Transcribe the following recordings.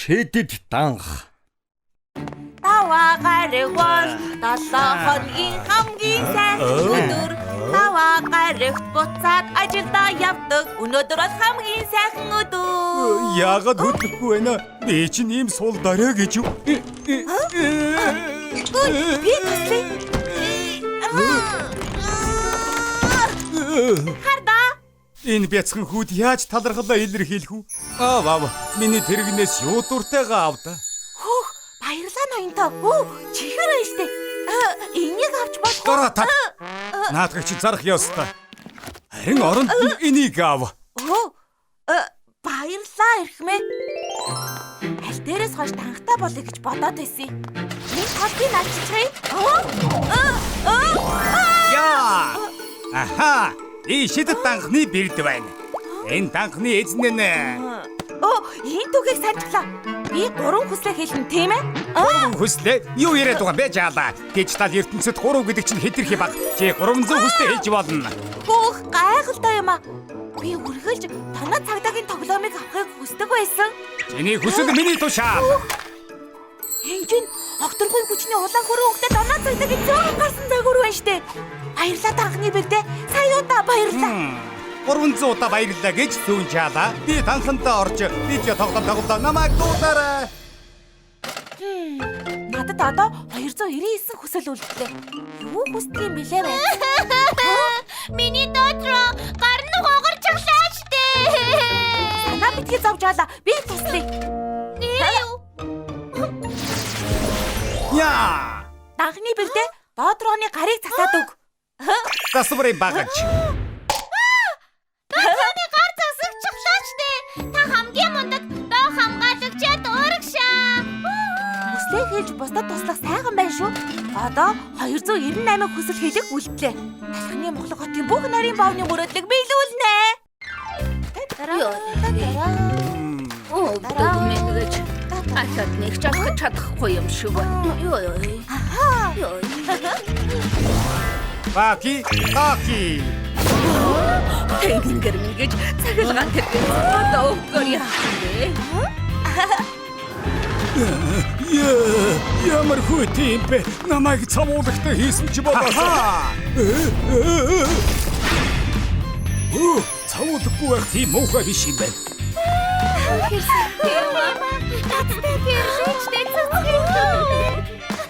Шидэд данх. Таваа гараг бол 7 хоногийн хамгийн сайхан өдөр. Таваа гарагт буцаад ажилдаа явдаг. Өнөөдөр бол хамгийн сайхан өдөр. Яагаад хөдлөхгүй байна? Би чинь ийм сул дорой гэж юу? Гүй, би туслая. Хардаа. Энэ бяцхан хүүд яаж талархлаа илэрхийлэх үү? Аа вав, миний тэрэгнээс юу дуртайгаа авда. Хөөх, баярлалаа ноёнтой. Өө, чихэр байна штэ. Энийг авч болох уу? Гараа тат. Наадах чи зарах ёстой. Харин оронд нь энийг ав. Өө, баярлалаа эрхмээ. Аль дээрээс хойш данхтай болъё гэж бодоод байсан юм. Энэ толбыг авччихъя. Яа! Аха! И шидэд данхны бэрд байна. Энэ данхны эзэн нь Өө, энэ түүхийг санджлаа. Би 3 хүслээ хэлнэ, тийм ээ? Гурван хүслээ юу яриад байгаа юм бэ жаалаа? Дижитал ертөнцид 3 гэдэг чинь хэтэрхий баг. Чи 300 хүслээ хэлж болно. Хөөх, гайхалтай юм аа. Би үргэлж танай цагдаагийн тоглоомыг авахыг хүсдэг байсан. Чиний хүсэл миний тушаал. Энэ чинь огторгуйн хүчний улаан хөрөн өнгөтэй доноо цагдаагийн зөөгөн гарсан загвар байна штэ. Баярлалаа данхны бэрдэ. Сая удаа баярлалаа. 300 удаа баярлалаа гэж зүүн жаалаа. Би танхандаа орж видео тоглоом тоглолоо. Намайг дуудаарай. Надад одоо 299 хүсэл үлдлээ. Юу хүсдэг юм бэлээ вэ? Миний дотроо гар нь хугарчихлаа штэ. Санаа битгий зовж жаалаа. Би туслая. Нэр юу? Яа! Данхны бэрдэ доотрооны гарыг засаад өг. Засварын багаж. Дотрооны гар засагчлаа штэ. Та хамгийн мундаг доо хамгаалагчаад урагшаа. Хүслээ хэлж бусдад туслах сайхан байна шүү. Одоо 298 хүсэл хэлэх үлдлээ. Талхны Мохлог хотын бүх нарийн бовны мөрөөдлийг биелүүлнэ. Өвдөг мэгэж ахад нэг ч алхаж чадахгүй юм шиг байна. Йоо ёо. Йоо. Баки, баки. Тэнгэр минь гэж цахилгаан тэргээс одоо өвдгөр яах юм бэ? Яа, ямар хүйтэй юм бэ? Намайг цавуулагтай хийсэн чи болоосаа. Өө, цавуулахгүй байх тийм муухай биш юм байна. Надтай гэрлээчтэй цэцгэн.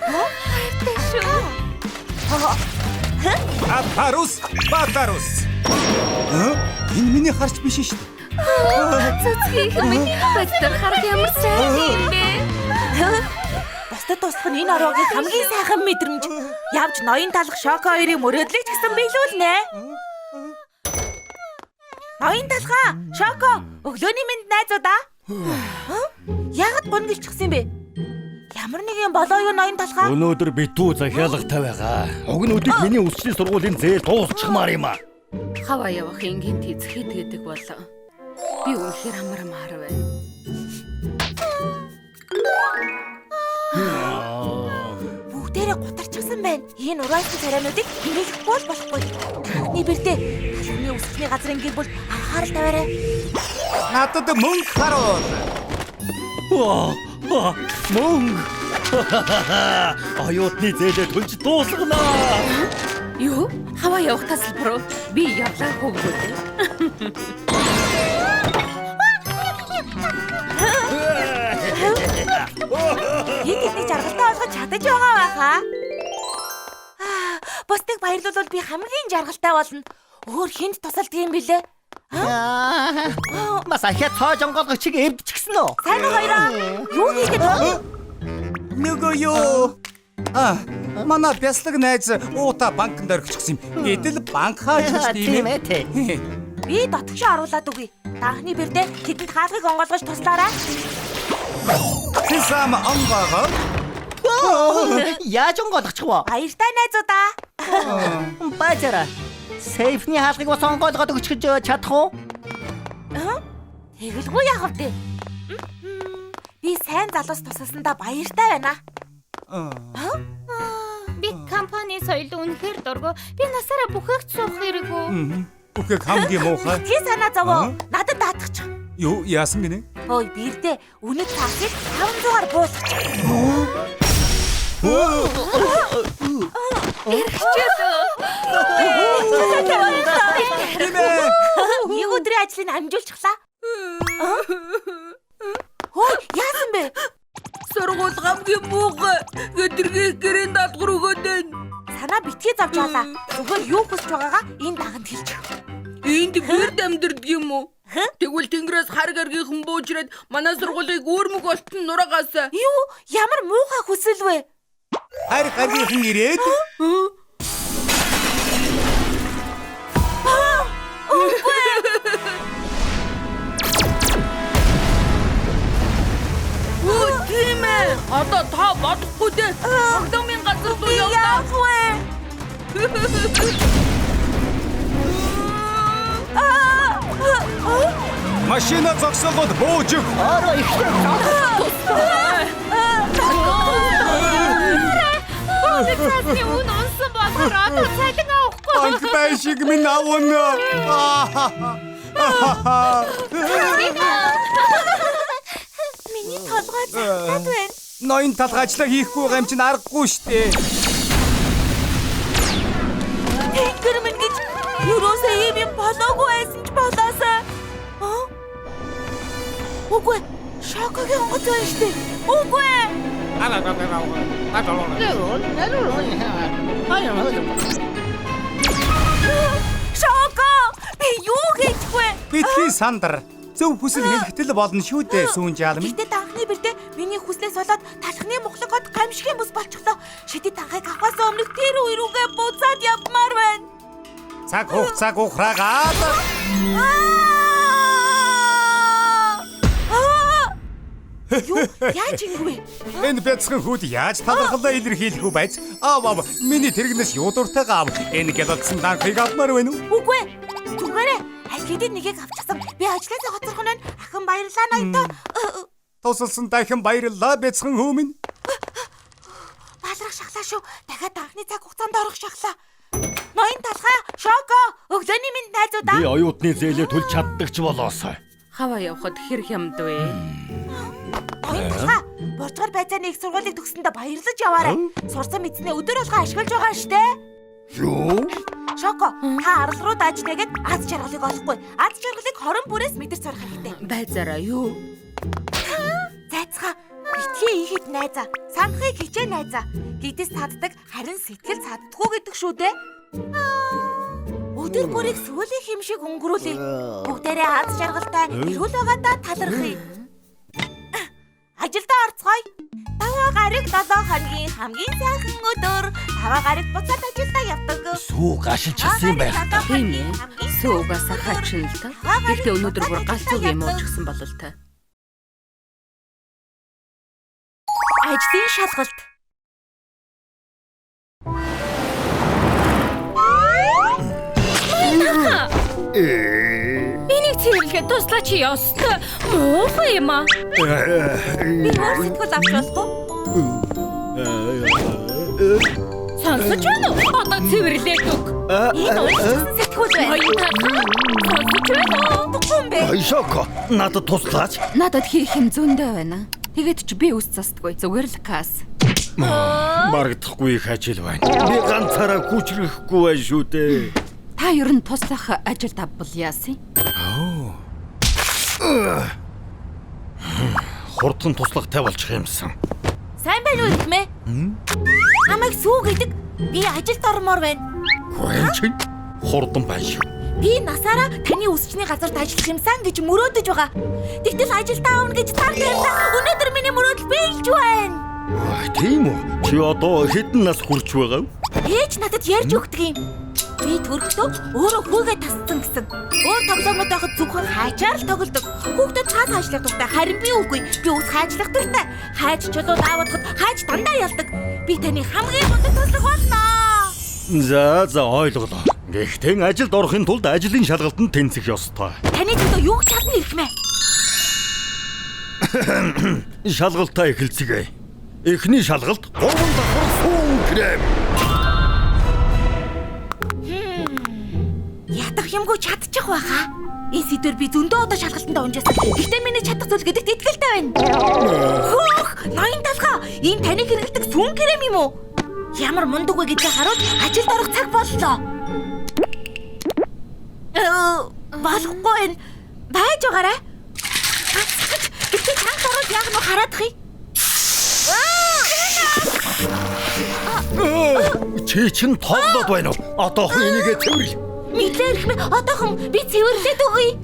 Хайртай шүү. Апарус, батарус. Энэ миний харч биш шүү дээ. Цэцгийнх минь бэлтэр харах ямар сайхан юм бэ? Бусдад туслах нь энэ ороогийн хамгийн сайхан мэдрэмж. Явж ноён талах Шоко хоёрын мөрөөдлийг ч гэсэн биелүүлнэ. Ноён талхаа, Шоко, өглөөний мэнд найзуудаа. Яагаад гунгэлчихсан юм бэ? Ямар нэгэн болоо юу ноён талхаа? Өнөөдөр битүү захиалгатай байгаа. Уг нь өдөрт миний өсчний сургуулийн зээл дуусчихмаар юм аа. Хаваа явах энгийн тийз хэд гэдэг бол би үнэхээр амармаар байна. Бүгдээрээ гутарчихсан байна. Энэ урайсан царайнуудыг хэмээлэхгүй бол болохгүй. Танхны бэрдэ талхны өсөлтний газрын гэр бүл анхаарал тавиарай. Надад мөнгө харуул. Ваа, мөнгө. Оюутны зээлээ төлж дуусгана. Юу? Хаваа явах тасалбар уу? Би явлаа хөөгөөд. Хэд хэдний жаргалтай болгож чадаж байгаа байхаа. Бусдыг баярлуулвал би хамгийн жаргалтай болно. Өөр хүнд тусалдаг юм бilé? Бас ахиад цоож онгойлгогчийг эвдчихсэн үү? Сайн уу хоёроо? Юу хийгээд байна? Нөгөө юу? Аа, манай бяцлаг найз уута банкнд орхичихсан юм. Гэтэл банк хааж Тийм тийм ээ тий. Би дотгошоо оруулаад өгье. Данхны бэрдэ тэдэнд хаалгыг онгойлгож туслаарай. Сисам онгоогоо. Яаж онгойлгочих вэ? Баяртай найзуудаа. Баажара. Сейфний хаалгыг бас онгойлгоод өгч гэж чадах уу? Тэгэлгүй яах вэ? Би сайн залуус тусалсандаа баяртай байна. Би компани соёл үнэхээр дургу. Би насаараа бүхэгч суух хэрэггүй. Бүхэг хамгийн муухай. Битгий санаа зовоо. Надад даатгачих. Юу яасан гинэ? Хөөе бирдэ үнэт цаасыг 500-аар буулгачих. Тийм ээ. Нэг өдрийн ажлыг амжуулчихлаа. Хөөе яасан бэ? Сургууль хамгийн муугай. Гэтэрхий гэрийн даалгавар өгөөд байна. Санаа битгий зовж хаалаа. Зүгээр юу хүсэж байгаагаа энэ даганд хэлчих. Энд бэрд амьдэрдэг юм уу? Тэгвэл тэнгэрээс хар гаргийнхан буужраад манай сургуулийг үүрмэг болтон нураагаасаа. Юу? Ямар муухай хүсэл вэ? Хайр гаргийнхан ирээд Өө тийм ээ. Одоо та бодохгүй дээ. Тоглоомын газар руу явлаа. Яах вэ? машина зогсоогод бууж өг. Ороо ихтэй Цаасны үн унсан болохоор одоо цалин авахгүй. Банк байшиг минь авна. Миний толгой загтаад байна. Ноён талгаа ажиллаа хийхгүй байгаа юм чинь аргагүй штэ. Тэнгэр минь гэж юурээсээ ийм юм болоогүй байсан ч болоосаа. Аа? Үгүй. Шокогийн онгоц байна штэ. Үгүй. Шоко! Би юу хийх вэ? Битгий сандар. Зөв хүсэл хэлэхдээ л болно шүү дээ сүүн жаалам. Гэхдээ данхны бэрдэ миний хүслээс болоод талхны мухлаг хот гамшигын бүс болчихлоо. Шидэт данхыг авахаас өмнөх тэр үе рүүгээ буцаад явмаар байна. Цаг хугацааг ухраагаад Аа! Юу? Яаж ингэв вэ? энэ бяцхан хүүд яаж талархлаа илэрхийлэх үү байц? Аав аав миний тэрэгнээс юу дуртайгаа аав. Энэ гялалцсан данхыг авмаар байна уу? Үгүй. Зүгээрээ аль хэдийн нэгийг авчихсан. Би ажлаасаа хоцорох нь байна. Ахын баярлалаа ноёнтой. Тусалсан дахин баярлалаа бяцхан хүү минь. Балрах шахлаа шүү. Дахиад анхны цаг хугацаанд орох шахлаа. Ноён талхаа, Шоко, өглөөний минь найзуудаа. Би оюутны зээлээ төлж чаддаг ч болоосой. Хаваа явхад хэр хямд вэ? Ноён талхаа, буржгар байцааны их сургуулийг төгссөндөө баярлаж яваарай. Сурсан мэдснээ өдөр болгон ашиглаж байгаа штэ. Юу? Шоко, та арал руу дааж нэгэд аз жаргалыг олохгүй. Аз жаргалыг хорон бүрээс мэдэрч сурах хэрэгтэй. Байзаараа юу? Зайцгаа, битгий ихэд найзаа, санахыг хичээ найзаа. Гэдэс цаддаг, харин сэтгэл цаддаггүй гэдэг шүү дээ. Өдөр бүрийг сүүлийн хэм шиг өнгөрүүлье. Бүгдээрээ аз жаргалтай эрүүл байгаадаа талархъя. Ажилдаа орцгоё. Таваа гараг 7 хоногийн хамгийн сайхан өдөр. Таваа гараг буцаад ажилдаа явдаг. Сүү гашилчихсан юм байна. Тийм ээ. Сүү угаасаа хачин л та. Гэхдээ өнөөдөр бүр галзуу юм уучсан болол та. Ажлын шалгалт. Энийг цэвэрлэхэд туслаач ёстой. Муухай юм аа. Би өөр сэтгүүл авч болох уу? Сонсож байна уу? Одоо цэвэрлээд өг. Энэ уншчихсан сэтгүүл байна. Ноён талхаа. Сонсож байна уу? Утгагүй юм бэ? Ой Шоко, надад туслаач. Надад хийх юм зөндөө байна. Тэгээд ч би үс застгүй. Зүгээр л кас. Барагдахгүй их ажил байна. Би ганцаараа хүчрэхгүй байна шүү дээ. Та ер нь туслах ажил тавбал яасан? Хурдхан туслахтай болчих юмсан. Сайн байна уу ихмээ? Намайг сүү гэдэг. Би ажилд ормоор байна. Гүн чинь хурдан байна шүү. Би насаараа таны өсчний газарт ажиллах юмсан гэж мөрөөдөж байгаа. Тэгтэл ажилдаа авна гэж тар тавилаа. Өнөөдөр миний мөрөөдөл биелж байна. Ой, тийм үү? Чи одоо хэдэн нас хүрч байгаа вэ? Ээж надад ярьж өгдөг юм. Би төрөхдөө өөрөө хүүгээ тасцсан гэсэн. Өөр тоглоомод байхад зөвхөн хаачаар л тоглодог. Хүүхдүүд цаас хаачлах дуртай, харин би үгүй. Би ус хаачлах дуртай. Хаач чулуу даавуудахад хаач дандаа ялдаг. Би таны хамгийн мундаг туслах болно. За за ойлголоо. Гэхдээ ажилд орохын тулд ажлын шалгалтанд тэнцэх ёстой. Таны төлөө юу ч чадна ирхмээ. Шалгалтаа эхэлцгээе. Эхний шалгалт 3 давхар сүүн крем. Ядах юмгүй чадчих байхаа. Энэ сэдвэр би зөндөө удаа шалгалтанд унжаасан. Гэхдээ миний чадах зүйл гэдэгт итгэлтэй байна. Хөөх, ноён талхаа. Энэ таны хэрэглэдэг сүүн крем юм уу? Ямар мундаг вэ гэдгийг харуул ажилд орох цаг боллоо. Болохгүй байна. Байж байгаарай. Гацгаж гэтээ чанга ороод яг нь хараадах юм. Чи чин тоглоод байна уу? Одоохон энийгээ цэвэрлэ. Мэдлээ эрхмээ одоохон би цэвэрлээд өгье.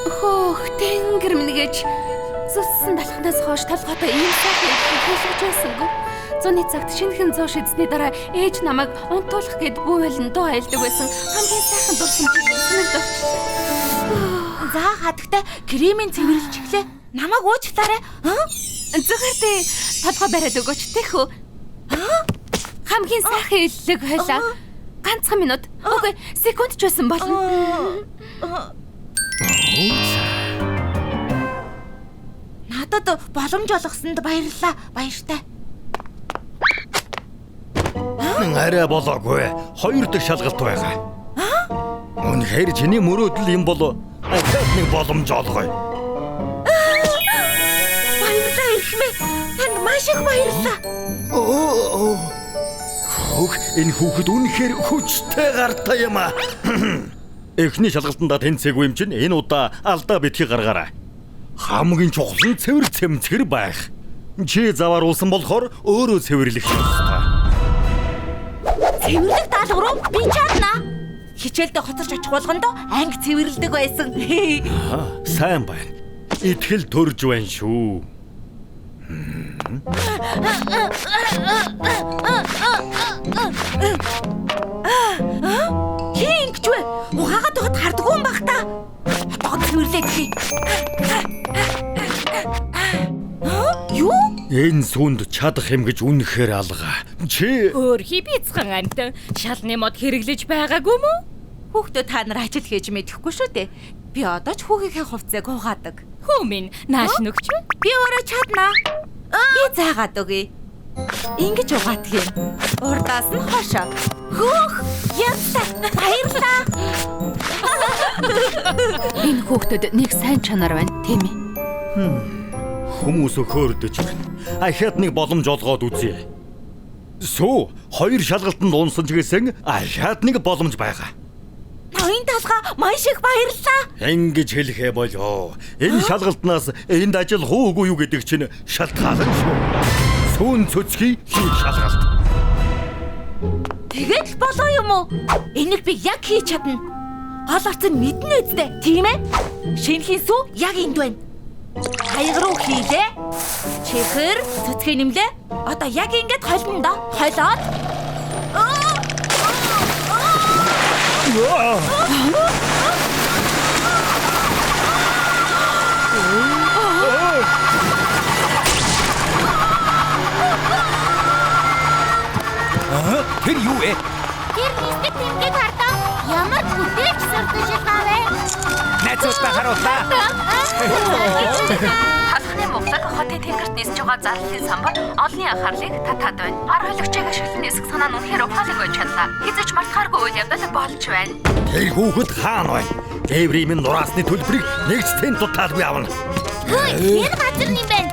Хөөх, тэнгэр минь гэж зүссэн талхнаас хойш толгойтой ийм сайхан хэлж байсангүй. Зуны цагт шинэхэн зоо шидсэний дараа ээж намайг унтуулах гээд бүүвэлэн дуу айлдаг байсан. Хамгийн сайхан дурсамжийг санагдав. За хадагтай кремийн цэвэрлж эхлэв. Намайг уучлаарай. Зүгээр дээ. Толгой бариад өгөөч тэхүү. Хамгийн сайхан хэллэг байлаа. Ганцхан минут. Үгүй, секунд ч байсан болно. Надад боломж олгосонд баярлалаа. Баяртай. Арай болоогүй. Хоёр дахь шалгалт байгаа. Үнэхээр чиний мөрөөдөл юм бол ахаад нэг боломж олгоё. Баярлалаа эрхмээ. Танд маш их баярлалаа. Хөөх, энэ хүүхэд үнэхээр хүчтэй гартай юм аа. Эхний шалгалтандаа тэнцээгүй юм чинь энэ удаа алдаа битгий гаргаарай. Хамгийн чухал нь цэвэр цэмцгэр байх. Чи завааруулсан болохоор өөрөө цэвэрлэх ёстой. Цэвэрлэх даалгавар руу би чадна. Хичээлдээ хоцорч очих болгондоо анги цэвэрлдэг байсан. Сайн байна. Итгэл төрж байна шүү. Хин ингэж вэ? Ухаагаад байхад хардггүй юм бах та. Одоо цэвэрлээд хий. Юу? Энэ сүнд чадах юм гэж үнэхээр алга. Чи Өөрхий бицхэн амтан шалны мод хэрэглэж байгаагүй мүү? Хүүхдөө та нар ажил хийж мэдэхгүй шүү дээ. Би одоо ч хүүхийнхээ хувцсыг угаадаг. Хүү минь нааш нөгч вэ? Би өөрөө чадна. Би заагаад өгье. Ингэж угаадаг юм. Урдаас нь хошоо. Хөөх, яста. Баярлалаа. Энэ хүүхдэд нэг сайн чанар байна, тийм ээ. Хүмүүс хөөрдөж байна. Ахаад нэг боломж олгоод үзье. Сүү, хоёр шалгалтанд унсан ч гэсэн ахаад нэг боломж байгаа. Ноён талгаа маш их баярлалаа. Ингэж хэлэхээ болоо. Энэ шалгалтнаас энд ажиллах уу үгүй юу гэдэг чинь шалтгаална шүү. Сүүн цөцгий хийх шалгалт. Тэгээд л болоо юм уу? Энийг би яг хийж чадна. Гол орц нь мэднэ үстэй, тийм ээ? Шинэхэн сүү яг энд байна. Хаяг руу хийлээ. Чихэр цөцгий нэмлээ. Одоо яг ингэж холино доо. Холиод. Тэр юу вэ? Тэр нисдэг тэмдэг хардаа ямар бүтээлч сурталчилгаа вэ? Найзуудаа харууллаа. Талхны муглаг хотын тэнгэрт нисэж байгаа зарлалын самбар олонний анхаарлыг татаад байна. Гар хойлогчийг ашиглан нисэх санаа нь үнэхээр ухаалаг байж чадлаа. Хэзээ ч мартахааргүй үйл явдал болж байна. Тэр хүүхэд хаана байна? Дээврийн минь нураасны төлбөрийг нэг ч цент дутаалгүй авна. Хөөе, энэ газар юм байна.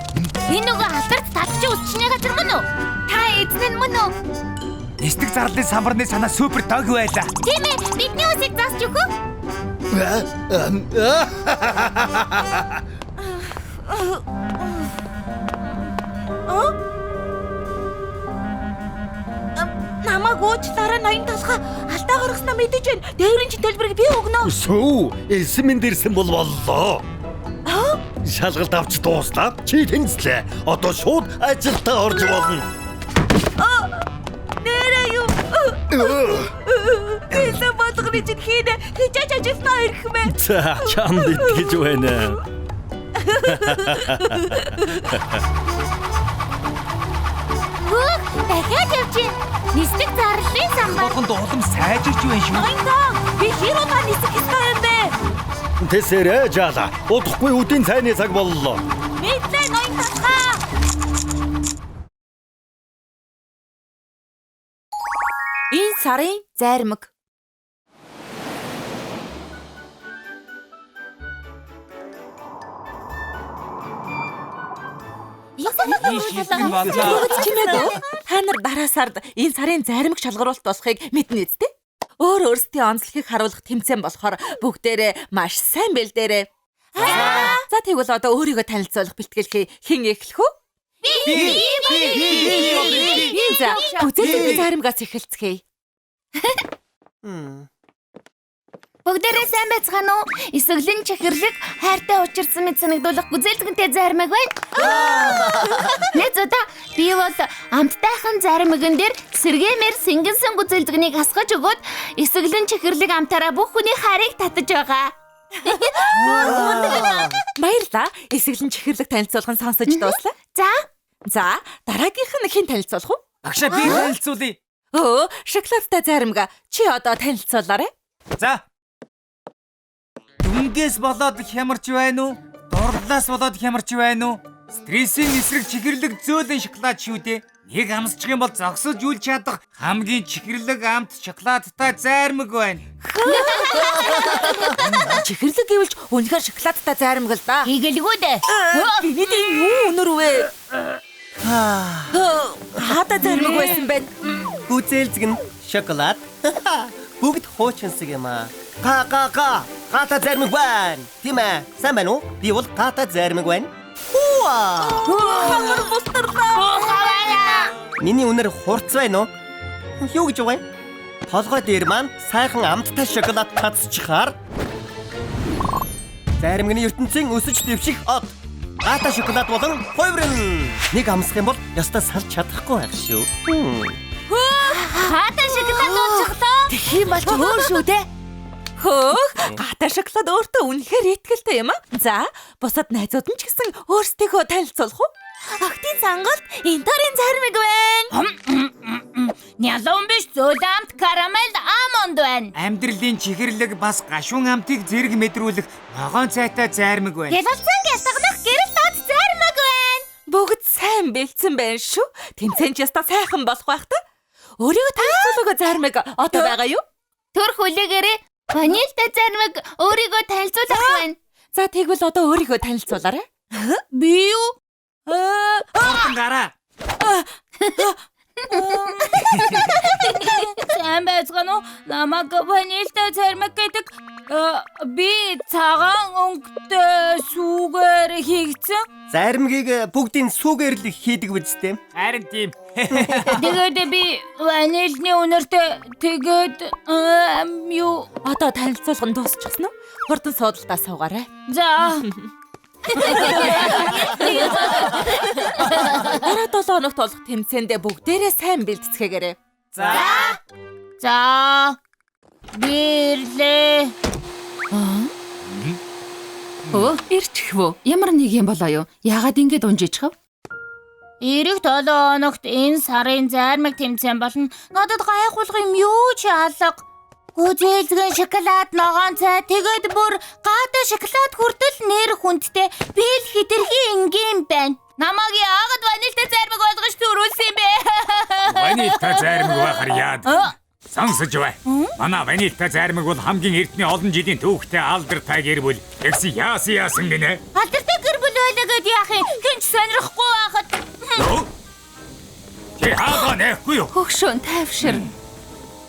Энэ нөгөө алдарт талхчин үсчний газар мөн үү? Та эзэн нь мөн үү? Нисдэг зарлалын самбарны санаа супер дог байлаа. Тийм ээ, бидний үсийг засч өгөх үү? Намайг уучлаарай ноён талхаа. Алдаа гаргаснаа мэдэж байна. Дээврийн чинь төлбөрийг би өгнө. Сүү, эсэм минь дэрсэн бол боллоо. Шалгалт авч дууслаа. Чи тэнцлээ. Одоо шууд ажилдаа орж болно. Нэрээ юу? Хэлээ болгоны чинь хийнэ. Хичээж ажилтнаа ирэх мэ. За, чамд итгэж байна. Хөөх, дахиад явчих. Нисдэг зарлалын самбар. Болгонд улам сайжирч байна шүү. Ноён таа, би хэр удаа нисэх ёстой юм бэ? Тэсэрэ жаала. Удахгүй үдийн цайны цаг боллоо. Мэдлээ ноён талхаа. Сарын зайрмаг. Чимээгүй. Та нар дараа сард энэ сарын зайрмаг шалгаруулалт болохыг мэднэ үсттэй. Өөр өөрсдийн онцлогийг харуулах тэмцээн болохоор бүгдээрээ маш сайн бэлдээрэй. За тэгвэл одоо өөрийгөө танилцуулах бэлтгэл хэн эхлэх вэ? Би. За, гүзээлзгэний зайрмагаас эхэлцгээе. Бүгдээрээ сайн байцгаана уу? Эсэглэн чихэрлэг хайртай учирсан мэт санагдуулах гүзээлзгэнтэй зайрмаг байна. Найзуудаа, би бол амттайхан зайрмаган дээр сэргээмээр сэнгэнсэн гүзээлзгэнийг асгаж өгөөд эсэглэн чихэрлэг амтаараа бүх хүний хайрыг татаж байгаа. Баярлалаа. Эсэглэн чихэрлэг танилцуулах нь сонсож дууслаа. За. За, дараагийнх нь хэн танилцуулах вэ? Багшаа, би танилцуулъя. Өө, шоколадтай зайрмаг чи одоо танилцуулаарай. За. Дүнгээс болоод хямарч байна уу? Дурлалаас болоод хямарч байна уу? Стрессийн эсрэг чихэрлэг зөөлөн шоколад шүү дээ. Нэг амсчих юм бол зогсож үл чадах хамгийн чихэрлэг амт шоколадтай зайрмаг байна. Чихэрлэг гэвэл үнэхээр шоколадтай зайрмаг л да. Игэлгүй дээ. Бид энэ юу өнөр вэ? Хаада зайрмаг байсан бэ? Гүзээлзгэн шоколад. Бүгд хуучинсаг юм аа. Га га га. Гата зайрмаг байна. Тийм ээ. Сайн байна уу? Би бол гата зайрмаг байна. Хууа. Хамар бустарлаа. Миний үнэр хурц байна уу? Юу гэж вэ? Толгой дээр маань сайхан амттай шоколад татчихаар зайрмагны ертөнцийн өсөж дэвших од. Гата шоколад болон хувирна. Нэг амсах юм бол ёстой салж чадахгүй байх шүү. Гата шоколад уучихлаа. Тэгэх юм бол өөр шүү дээ. Хөөх, гата шоколад өөртөө үнэхээр итгэлтэй юм аа. За, бусад найзууд нь ч гэсэн өөрсдийгөө танилцуулах уу? Охтын сонголт Инторын зайрмаг байна. Нялуун биш, зөөлөн амт карамель алмонд байна. Амьдралын чихэрлэг бас гашуун амтыг зэрэг мэдрүүлэх ногоон цайтай зайрмаг байна. Гялалзан гялтганах гэрэл доод зайрмаг байна. Бүгд сайн бэлдсэн байна шүү. Тэмцээн ч ястаа сайхан болох байх та. Өөрийгөө танилцуулаагүй зайрмаг одоо байгаа юу? Төр хүлээгээрээ ванильтай зайрмаг өөрийгөө танилцуулах байна. За тэгвэл одоо өөрийгөө танилцуулаарай. Би юу? Хурдан гараа. Сайн байцгаана уу? Намайг ванильтай зайрмаг гэдэг. Би цагаан өнгөтэй сүүгээр хийгдсэн. Зайрмагийг бүгдийн сүүгээр л хийдэг үсттэй. Харин тийм. Тэгээд би ванильны үнэртэй тэгээд юу одоо танилцуулга нь дуусчихсан уу? Хурдан суудалдаа суугаарай. За. Дараа 7 хоногт болох тэмцээндээ бүгдээрээ сайн бэлтцгээгээрэй. За. За. Би ирлээ. Өө, ирчих вүү. Ямар нэг юм болоо юу? Яагаад ингэж унжичих вэ? Ирэх 7 хоногт энэ сарын зайрмаг тэмцээн болно. Надад гайхуулах юм юу ч алга. Гүзээлзгэн шоколад ногоон цай тэгээд бүр гата шоколад хүртэл нэр хүндтэй би л хэтэрхий энгийн байна. Намайг яагаад ванильтай зайрмаг болгож төрүүлсэн юм бэ? Ванильтай зайрмаг байхаар яад. Сонсож бай. Манай ванильтай зайрмаг бол хамгийн эртний олон жилийн түүхтэй алдартай гэр бүл. Тэгсэн яасан яасан гинэ? Алдартай гэр бүл байлаа гэд яах юм? Хэн ч сонирхгүй байхад. Чи хаага нэхгүй юу? Хөгшөөн тайвшир.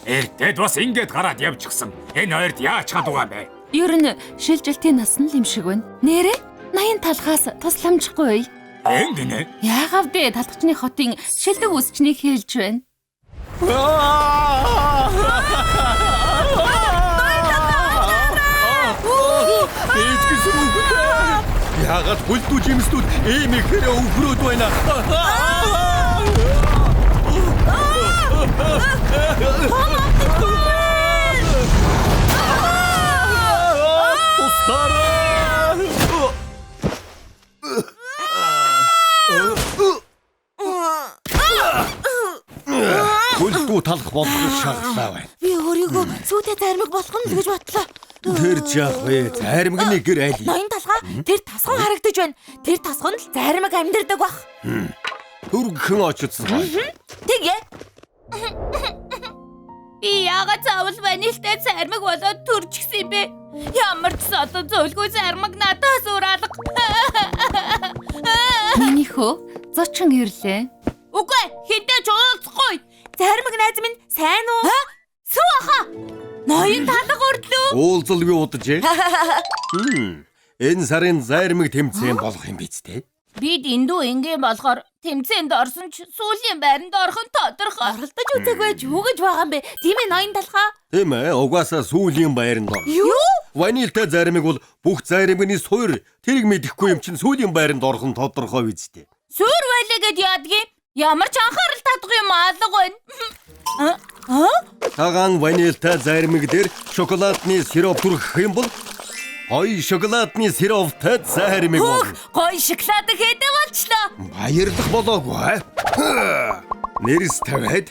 Эртэд бас ингэж гараад явчихсан. Энэ хоёрт яаж чадваа бэ? Ер нь шилжилтийн нас нь л юм шиг байна. Нэрээ 80 талхаас тусламжгүй. Ингэнэ. Яагаад вэ? Талхчны хотын шилдэг үсчнийг хэлж байна. Ээж гэсэн үг дээ. Яагаад бүлдүү жимсдүүд ийм ихээр өвхрөөд байна? Тусараа! Бүлдүү талах болгож шаглаа байна. Би өөрийгөө сүйтэй зайрмаг болох нь л гэж бодлоо. Тэр жаах вэ? Зайрмагны гэр аль? Ноён талхаа тэр тасган харагдаж байна. Тэр тасган л зайрмаг амьдардаг бах. Түргхэн очсон. Тэгээ. Би яагаад заавал ванильтай зармаг болоод төрчихсөн юм бэ? Ямар ч содон зөвлөгөө зармаг надаас өөр алга. Миний хөө зочин ирлээ. Үгүй, хинтээ ч уулзахгүй. Зармаг найз минь сайн уу? Сүү аха. Ноён талаг өрдлөө. Уулзалгүй уджээ. Энэ сарын зармаг тэмцээн болох юм биз дээ? Бид эндүү ингийн болохоор тэмцээнд орсон ч сүүлийн байранд орох нь тодорхой. Оролдож үзээгүй байж юу гэж байгаа юм бэ? Тийм ээ ноён талхаа. Тийм ээ, угаасаа сүүлийн байранд ор. Юу? Ванильтай зармаг бол бүх зармагны суурь. Тэрийг мэдэхгүй юм чинь сүүлийн байранд орох нь тодорхой биз дээ. Суурь байлаа гэд яадгийн? Ямар ч анхаарал татахгүй юм алга байна. Цагаан ванильтай зармаг дээр шоколадны сироп түрхэх юм бол гоё шоколадны сироптай зармаг болно. Гоё шоколад хэдэ болчлоо. Баярлах болоогүй. Нэрс тавиад.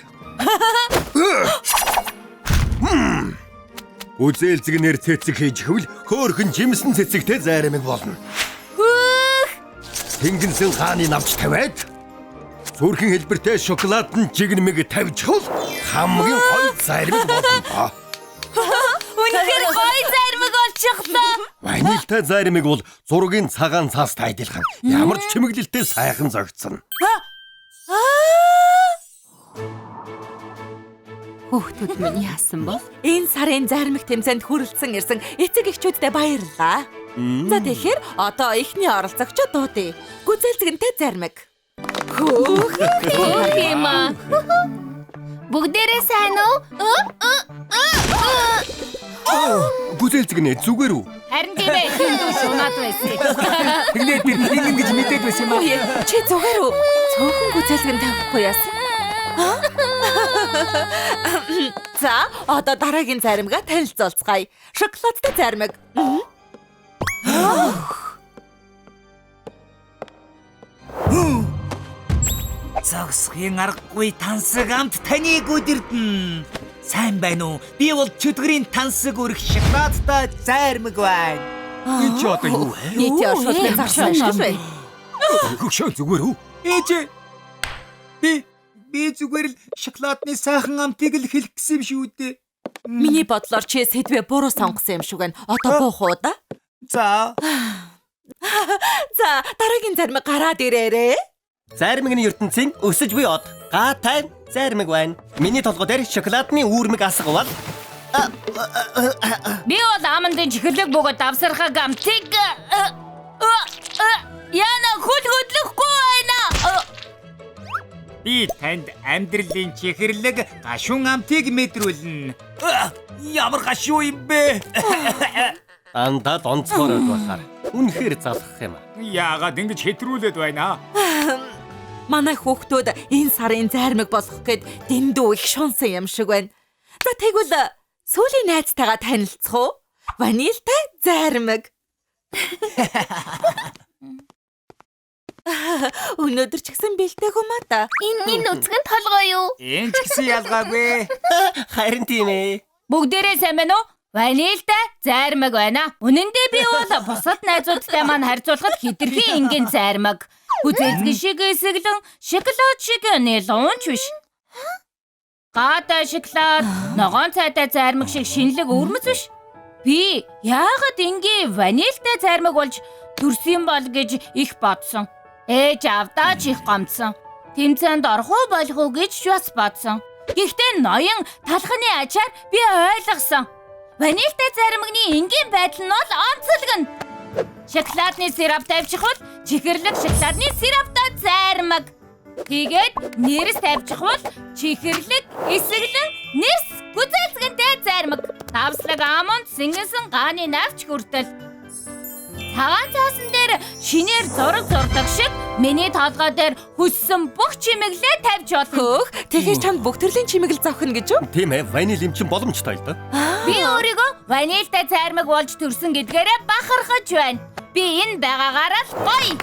Үзээлзэг нэр цэцэг хийж хөвл хөөхөн жимсэн цэцэгтэй зармаг болно. Хөөх! Тэнгэнсэн хааны навч тавиад. Зүрхэн хэлбэртэй шоколадн жигнэмэг тавьж хөвл хамгийн гоё зармаг болно. Үнэхээр гоё зармаг болчихлоо. Ванильтай зармаг бол зургийн цагаан цаастай адилхан. Ямар ч чимэглэлтэй сайхан зогцсон. Хүүхдүүд минь яасан бол? Энэ сарын зармаг тэмцээнд хүрэлцэн ирсэн эцэг эхчүүддээ баярлалаа. За тэгэхээр одоо эхний оролцогчид дуудъя. Гүзээлзгэнтэй зармаг. Хөөх юм аа. Бүгдээрээ сайн уу? Гүзээлзгэнэ зүгээр үү? Харин тийм ээ, хиндүү шунаад байсан. Тэгнээ тэр хин гэж мэдээд байсан юм аа. Чи зүгээр үү? Цөөхөн гүзээлзгэн тавихгүй яасан? За, одоо дараагийн заримгаа танилцуулцгаая. Шоколадтай заримг. Зогсохын аргагүй тансаг амт таныг өдөрдөн. Сайн байна уу? Би бол чөтгөрийн тансаг өрх шоколадтай зайрмаг байна. Энэ чи одоо юу вэ? Нийтийн оршуулгын зарчим ашиглаж байна. Хөгшөө зүгээр үү? Ээж. Би зүгээр л шоколадны сайхан амтыг л хэлэх гэсэн юм шүү дээ. Миний бодлоор чи сэдвээ буруу сонгосон юм шиг байна. Одоо буух уу да? За. За, дараагийн зармаг гараад ирээрээ. Зармигны ертөнцийн өсөж буй од. Гаатай зармиг байна. Миний толгой дээр шоколадны үүрмэг асгавал. Би бол амандын чихэрлэг бөгөөд давсархаг амтыг яна хөл хөдлөхгүй байна. Би танд амьдралын чихэрлэг гашуун амтыг мэдрүүлнэ. Ямар гашуу юм бэ? Андаад онцгой байхаар үнэхээр залхах юм. Яагаад ингэж хэтрүүлээд байна? Манай хүүхдүүд энэ сарын зармаг болох гээд дэндүү их шунсан юм шиг байна. За тэгвэл сүүлийн найзтайгаа танилцах уу? Ванильтай зармаг. Өнөөдөр ч гэсэн бэлтээгүй маа та. Энэ нүцгэн толгой юу? Энэ ч гэсэн ялгаагүй. Харин тийм ээ. Бүгдээрээ сайн байна уу? Ванильтай зармаг байна. Үнэн дээр би бол бусад найзуудтай маань харьцуулахад хэтэрхий энгийн зармаг. Гүзээлзгэн шиг эсэглэн шоколад шиг нэлуунч биш. Гаатай шоколад, ногоон цайтай зармаг шиг шинэлэг өвөрмөц биш. Би яагаад энгийн ванильтай зармаг болж төрсөн бол гэж их бодсон. Ээж авдаач их гомдсон. Тэмцээнд орох уу болох уу гэж бас бодсон. Гэхдээ ноён талхны ачаар би ойлгосон. Ванильтай зармагны энгийн байдал нь бол онцлог нь. Шоколадны сироп тавьчихвал чихэрлэг шоколадны сироптой зармаг. Тэгээд нэрс тавьчихвал чихэрлэг эсэглэн нэрс гүзээлзгэнтэй зармаг. Давслаг аманд сэнгэнсэн гааны навч хүртэл. Цагаан цаасан дээр шинээр зураг зурдаг шиг миний толгой дээр хүссэн бүх чимэглээ тавьж болно. Хөөх, тэгэхээр чамд бүх төрлийн чимэглэл зохино гэж үү? Тийм ээ, ваниль юм чинь боломжтой л да. Би өөрийгөө ванильтай зармаг болж төрсөн гэдгээрээ бахархаж байна. Би энэ байгаагаараа л гоё.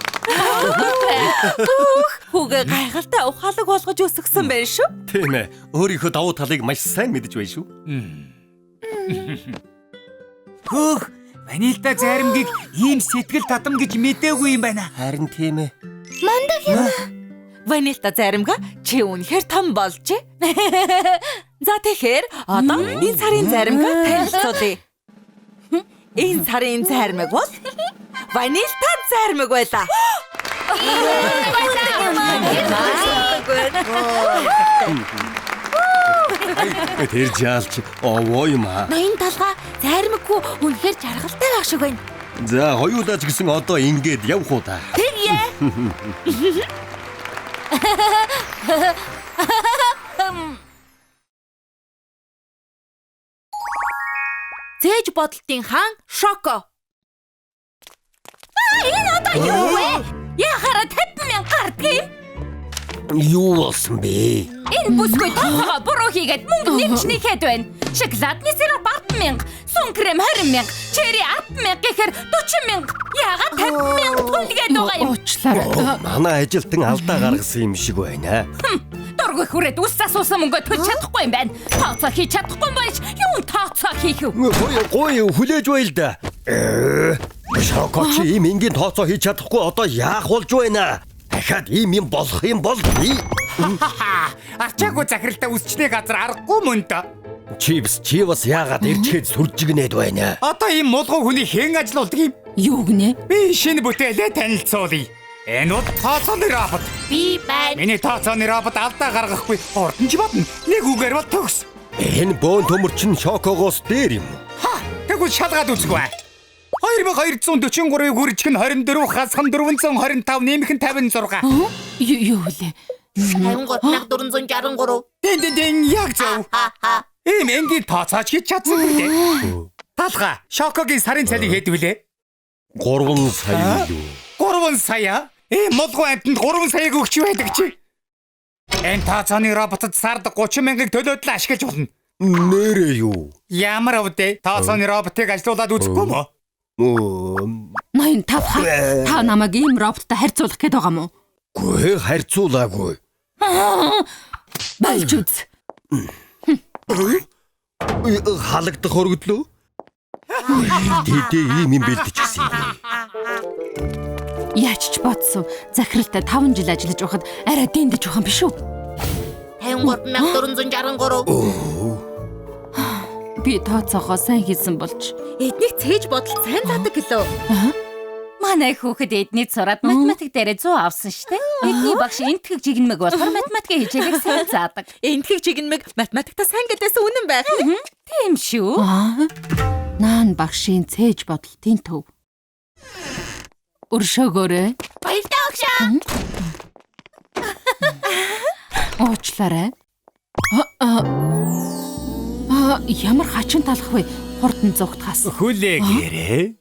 Хөөх, хүүгээ гайхалтай ухаалаг болгож өсгсөн байх шүү. Тийм ээ, өөрийнхөө давуу талыг маш сайн мэдэж байна шүү. Хөөх, ванильтай зармгийг ийм сэтгэл татам гэж мдээгүй юм байна. Харин тийм ээ. Мундаг юм. Ванильтай заримга чи үнэхээр том болжээ. За тэгэхээр одоо энэ сарын заримгаа танилцуулъя. Энэ сарын зармиг бол ванильтай зармиг байлаа. Тэр жаалч овоо юм аа. Ноён толгой зармиггүй үнэхээр жаргалтай байх шиг байна. За хоёулаа ч гэсэн одоо ингээд явах уу та. Тэгье. Зээж бодолтын хаан Шоко. Энэ одоо юу вэ? Яхаараа 50,000 гардгийг юм? Юу болсон бэ? Энэ бүсгүй тооцоогоо буруу хийгээд мөнгө нэмж нэхэд байна. Шоколадны сироп 10,000, сун крем 20,000, черри 10,000 гэхээр 40,000. Яагаад 50,000 төлгээд байгаа юм? Уучлаарай. Манай ажилтан алдаа гаргасан юм шиг байна. Дургүй хүрээд үс асуусан мөнгөө төлж чадахгүй юм байна. Тооцоо хийж чадахгүй байж юун тооцоо хийх вэ? Гой гой хүлээж байл да. Шоко чи ийм энгийн тооцоо хийж чадахгүй одоо яах болж байна? Дахиад ийм юм болох юм бол би Арчаагүй захиралтай үсчний газар аргагүй мөн дөө. Чипс чи бас яагаад ирчгээд сүржигнээд байна? Одоо ийм мулгуу хүний хэн ажилуулдаг юм? Юу гинэ? Би шинэ бүтээлээ танилцуулъя. Энэ бол тооцооны робот. Би байна. Миний тооцооны робот алдаа гаргахгүй хурдан ч бодно. Нэг үгээр бол төгс. Энэ бөөн төмөр чинь Шокогоос дээр юм уу? Ха, тэгвэл шалгаад үзгүй. 2243-ыг үржих нь 24 хасах нь 425 нэмэх нь 56. Юу вэ? 53463. Дэн дэн дэн яг зөв. Ийм энгийн тооцооч хийж чадсангүй дээ. Талга, Шокогийн сарын цалин хэд вүлээ? 3 сая юу? 3 сая? Ийм мулгуу амьтанд 3 саяг өгч байдаг чи. Энэ тооцооны роботод сард 30,000-ыг төлөөд л ашиглаж болно. Нэрээ юу? Ямар өвдөө? Тооцооны роботыг ажилуулад үзэхгүй мө? Ноён тавха. Та намайг ийм роботтой харьцуулах гээд байгаа мó? Үгүй харьцуулаагүй. Болж үз. Халагдах өргөдлөө. Тэдээ ийм юм бэлдчихсэн юм. Яаж ч бодсон. Захиралтай 5 жил ажиллаж байхад арай дэндэж байх юм биш үү? 53463. Би тооцоогоо сайн хийсэн болж Эднийг цээж бодол сайн заадаг гэлөө. Манай хүүхэд эдний сураад математик дээрээ 100 авсан штэ. Эдний багш энтгэг жигнэмэг болохоор математикийн хичээлийг сайн заадаг. Энтгэг жигнэмэг математиктаа сайн гэдээсэн үнэн байх. Тийм шүү. Наан багшийн цээж бодолтын төв. Өршөөгөөрэй. Баярлалаа огшоо. Уучлаарай. Ямар хачин талах вэ? Хурдан зугтахаас. Хүлээгээрэй.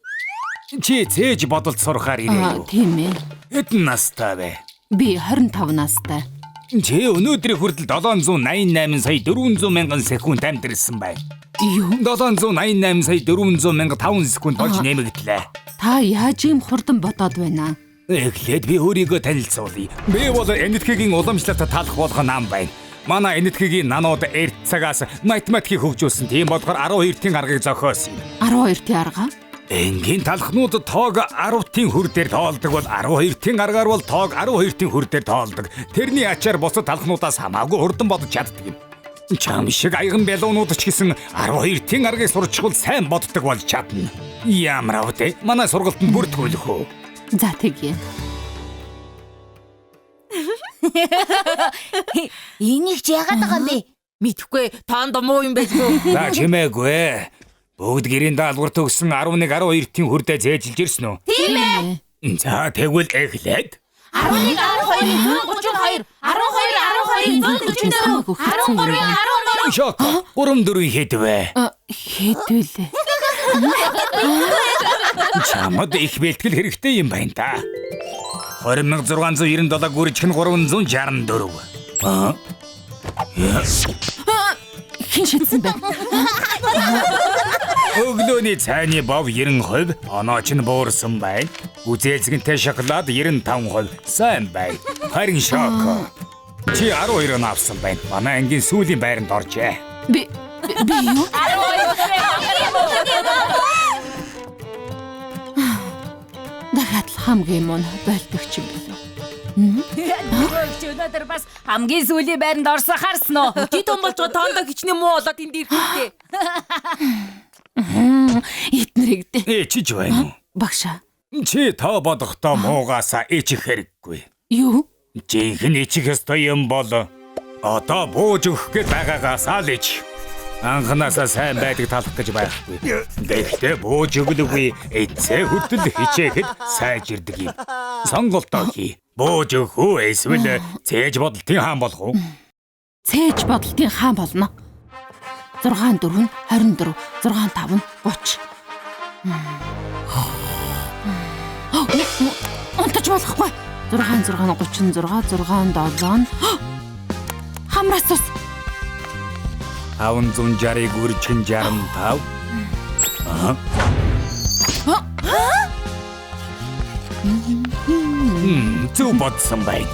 Чи цээж бодолд сурахаар ирээ юу? Тийм ээ. Хэдэн настай вэ? Би 25 настай. Чи өнөөдрийн хүртэл 788 сая 400 мянган секунд амьдэрсэн байна. Юу? 788 сая 400 мянга 5 секунд болж нэмэгдлээ. Та яаж ийм хурдан бодоод байна? Эхлээд би өөрийгөө танилцуулъя. Би бол Энэтхэгийн уламжлалт талах болгон нам байна. Манай Энэтхэгийн нанууд эрт цагаас математикийг хөгжүүлсэн. Тийм болохоор 12-ийн аргыг зохиосон юм. 12-ийн арга? Энгийн талхнууд тоог 10-ийн хөр дээр тоолдог бол 12-ийн аргаар бол тоог 12-ийн хөр дээр тоолдог. Тэрний ачаар бусад талхнуудаас хамаагүй хурдан бодож чаддаг юм. Чам шиг аяган бялуунууд ч гэсэн 12-ийн аргыг сурчвал сайн боддог болж чадна. Ямар авдэ? Манай сургалтанд бүртгүүлэх үү? За тэгье. Энийг ч яагаад байгаа юм бэ? Мэдхгүй тоонд муу юм байлгүй. За чимээгүй. Бүгд гэрийн даалгавар төгссөн 11 12-ийн хүрдээ зээжилж ирсэн үү? Тийм ээ. За тэгвэл эхлээд 11 12 132 12 12 144 13 14 Шок 3 4 хэд вэ? Хэд вүлээ? Чамд их бэлтгэл хэрэгтэй юм байна та. 20697 гүржих нь 364. Аа? Хэн шидсэн бэ? Өглөөний цайны бов 90%, онооч нь буурсан байна. Үзээлзгэнтэй шоколад 95%, сайн байна. Харин Шоко. Чи 12 он авсан байна. Манай ангийн сүүлийн байранд оржээ. Би юу? 12 дахиад л хамгийн муу болдог ч юм билүү. Нөгөө чи өнөөдөр бас хамгийн сүүлийн байранд орсон харсан уу? Дид он болж байгаа тоондоо хичнээн муу болоод энд ирэх үү? Эднэрийг дээ. Ичиж байна уу? Багшаа. Чи тоо бодохдоо муугаасаа ичих хэрэггүй. Юу? Жинхэнэ ичих ёстой юм бол одоо бууж өгөх гээд байгаагаасаа л ич. Анхнаасаа сайн байдаг талах гэж байхгүй. Гэхдээ бууж өглөгүй эцээ хүртэл хичээхэд сайжирдаг юм. Сонголтоо хий. Бууж өгөх үү эсвэл цээж бодолтын хаан болох уу? Цээж бодолтын хаан болно. 6 4 нь 24, 6 5 нь 30. Унтаж болохгүй. 6 6 нь 36, 6 7 нь хамраас ус. 560-ыг үржих нь 65. Аа. Зөв бодсон байна.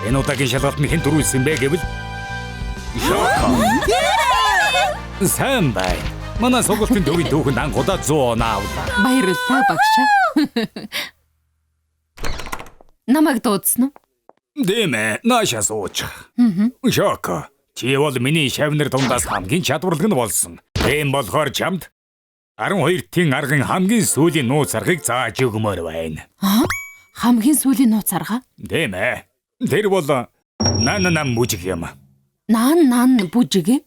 Энэ удаагийн шалгалт нь хэн дөрүүлсэн бэ гэвэл Шоко. Сайн байна. Манай сургуулийн төвийн түүхэнд анх удаа 100 оноо авлаа. Баярлалаа багшаа. Намайг дуудсан уу? Тийм ээ, наашаа суучих. Шоко, чи бол миний шавнар дундаас хамгийн чадварлаг нь болсон. Тийм болохоор чамд 12-ийн аргын хамгийн сүүлийн нууц аргыг зааж өгмөр байна. Аа? Хамгийн сүүлийн нууц арга? Тийм ээ. Тэр бол нан нан бүжиг юм. Нан нан бүжиг ээ?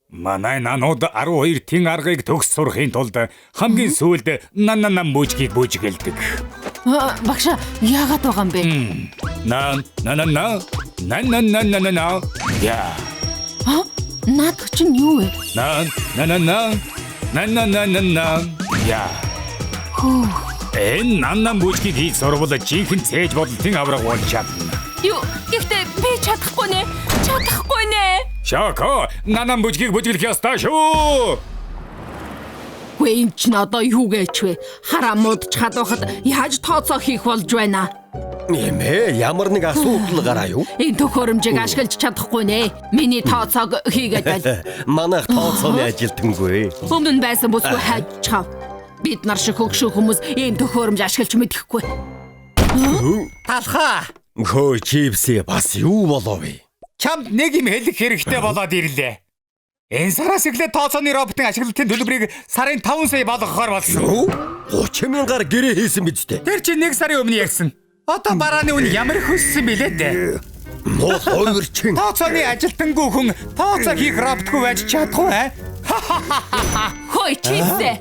Манай нанууд 12-ийн аргыг төгс сурахын тулд хамгийн сүүлд нан нан бүжгийг бүжгэлдэг. Багшаа, яагаад байгаа юм бэ? Нан нан нан нан нан нан нан нан. Я. Аа? Наадах чинь юу вэ? Нан нан нан нан нан нан нан нан. Я. Хөө. Энэ нан нан бүжгийг хийж сурвал жинхэнэ цээж бодолтын авраг болж чадна. Юу? Гэхдээ би чадахгүй нэ. Чадахгүй нэ. Шоко, нан нан бүжгийг бүжиглэх ёстой шүү. Үгүй энэ чинь одоо юу гэж вэ? Хараа муудчихад байхад яаж тооцоо хийх болж байна? Эмээ, ямар нэг асуудал гараа юу? Энэ төхөөрөмжийг ашиглаж чадахгүй нэ. Миний тооцоог хийгээд байл. Манайх тооцооны ажилтангүй. Өмнө нь байсан бүсгүй хайжчихав. Бид нар шиг хөгшин хүмүүс ийм төхөөрөмж ашиглаж мэдэхгүй. Талхаа. Хөө чипсээ бас юу болов вэ? Чамд нэг юм хэлэх хэрэгтэй болоод ирлээ. Энэ сараас эхлээд тооцооны роботын ашиглалтын төлбөрийг сарын 5 сая болгохоор болсон. Юу? 30 мянгаар гэрээ хийсэн биз дээ. Тэр чинь 1 сарын өмнө ярьсан. Одоо барааны үн ямар их өссөн билээ дээ. Муу хойрчин. Тооцооны ажилтангүй хүн тооцоо хийх роботгүй байж чадахгүй аа. Хөөе чипсээ.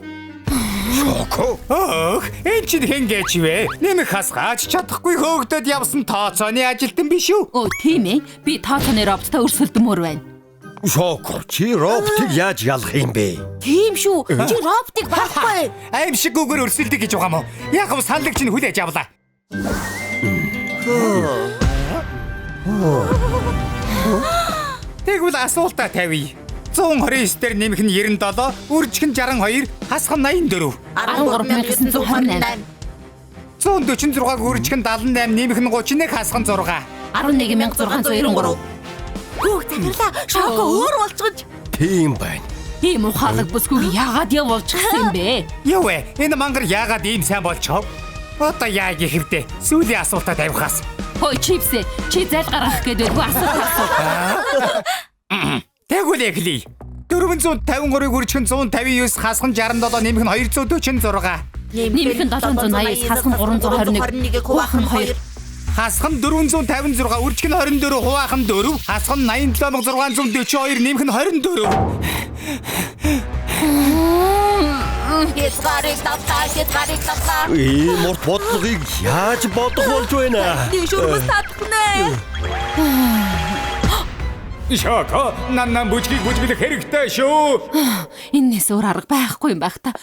Шоко. Өөх, энэ чинь хэн гэж вэ? Нэмэх хасгаач чадахгүй хөөгдөд явсан тооцооны ажилтан биш үү? Өө тийм ээ. Би тооцооны роботтой өрсөлдөмөр байна. Шоко, чи роботыг яаж ялах юм бэ? Тийм шүү. Чи роботыг барахгүй. Аимшиггүйгээр өрсөлдөг гэж байгаа юм уу? Яг нь саналыг чинь хүлээж авлаа. Тэгвэл асуултаа тавья. 129 дээр нэмэх нь 97, үржих нь 62, хасах нь 84. 13928. 146-г үржих нь 78, нэмэх нь 31, хасах нь 6. 11693. Хүүх захирлаа. Шоко өөр болчихож. Тийм байна. Ийм ухаалаг бүсгүйг яагаад явуулчихсан юм бэ? Юу вэ? Энэ мангар яагаад ийм сайн болчихов? Одоо яа гэх вдэ? Сүүлийн асуултаа тавихаас. Хөөе чипсээ, чи зал гаргах гээд байдгүй асуулт асуу. Тэгвэл эхлэе. 453-ыг үржих нь 159, хасах нь 67, нэмэх нь 246. Нэмэх нь 789, хасах нь 321, хуваах нь 2. Хасах нь 456, үржих нь 24, хуваах нь 4, хасах нь 87642, нэмэх нь 24. Хязгаарыг давлаа, хязгаарыг давлаа. Ийм урт бодлогыг яаж бодох болж байна? Нэг шүрмэс татах нэ. Шоко, нан нан бүжгийг бүжиглэх хэрэгтэй шүү. Эннээс өөр арга байхгүй юм байх та.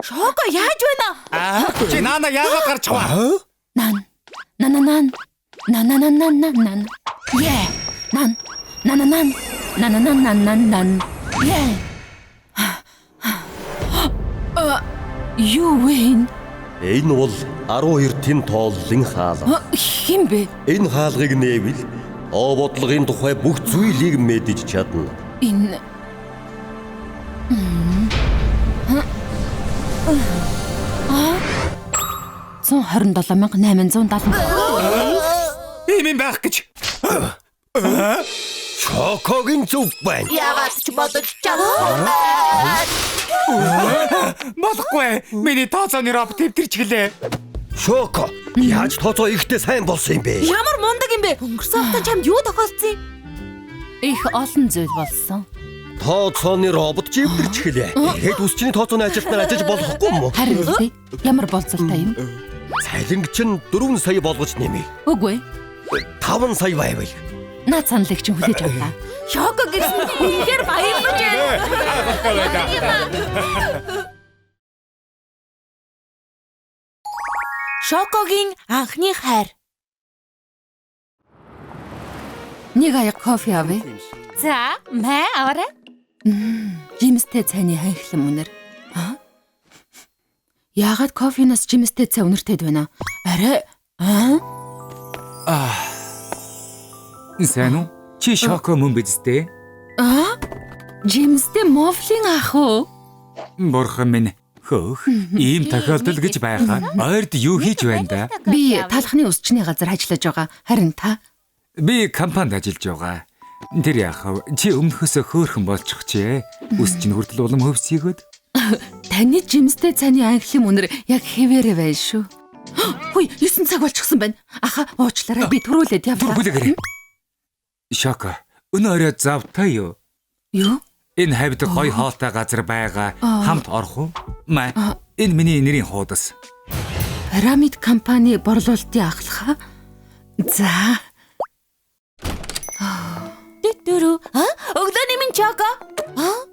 Шоко яаж байна? Аа, чи нана яагаад гарч байгаа? Нан. Нан нан. Нан нан нан нан нан. Е. Нан. Нан нан. Нан нан нан нан нан. Е. Юу вэ? Энэ бол 12-ийн тооллын хаалга. Хэн бэ? Энэ хаалгыг нээвэл оо бодлогын тухай бүх зүйлийг мэдэж чадна. Энэ 127,870. Ийм юм байх гэж. Шокогийн зөв байна. Яагаад ч бодож чадахгүй байна. Болохгүй. Миний тооцооны робот эвдэрч гэлээ. Шоко, яаж тооцоо ихтэй сайн болсон юм бэ? Ямар мундаг юм бэ? Өнгөрсөн хугацаанд чамд юу тохиолдсон юм? Их олон зүйл болсон. Тооцооны робот ч эвдэрч гэлээ. Тэгэхэд үсчний тооцооны ажилтнаар ажиллаж болохгүй юм уу? Харин үгүй. Ямар болцолтой юм? Цалинг чинь 4 сая болгож нэмье. Үгүй. 5 сая байвал. Наад саналыг чинь хүлээж авлаа. Шоко гэсэн үнэхээр баярлаж байна. Шокогийн анхны хайр. Нэг аяг кофе авъя. За, мэ аваарай. Жимстэй цайны ханхлан үнэр. Аа? Яагаад кофенаас жимстэй цай үнэртэй байна? Арай аа? Сайн уу? Чи Шоко мөн биз дээ? Аа? Жимстэй мофлин ах уу? Бурхан минь. Хөөх, ийм тохиолдол гэж байхаар ойрд юу хийж байна да? Би талхны усчны газар ажиллаж байгаа. Харин та? Би компанид ажиллаж байгаа. Тэр яах вэ? Чи өмнөхөөсөө хөөрхөн болчихжээ. Үс чинь хүртэл улам хөвсийгöd. Таны жимстэй цайны анхлын үнэр яг хэвээрээ байна шүү. Хүй, 9 цаг болчихсон байна. Аха, уучлаарай. Би түрүүлээд явлаа. Түр хүлээгээрэй. Шоко, өнөө орой завтай юу? Юу? Энэ хавьд гоё хоолтой газар байгаа. Хамт орох уу? Маа, энэ миний нэрийн хуудас. Пирамид компани борлуулалтын ахлаха. За. Дүрүү. А? Өглөөний минь Шоко. А?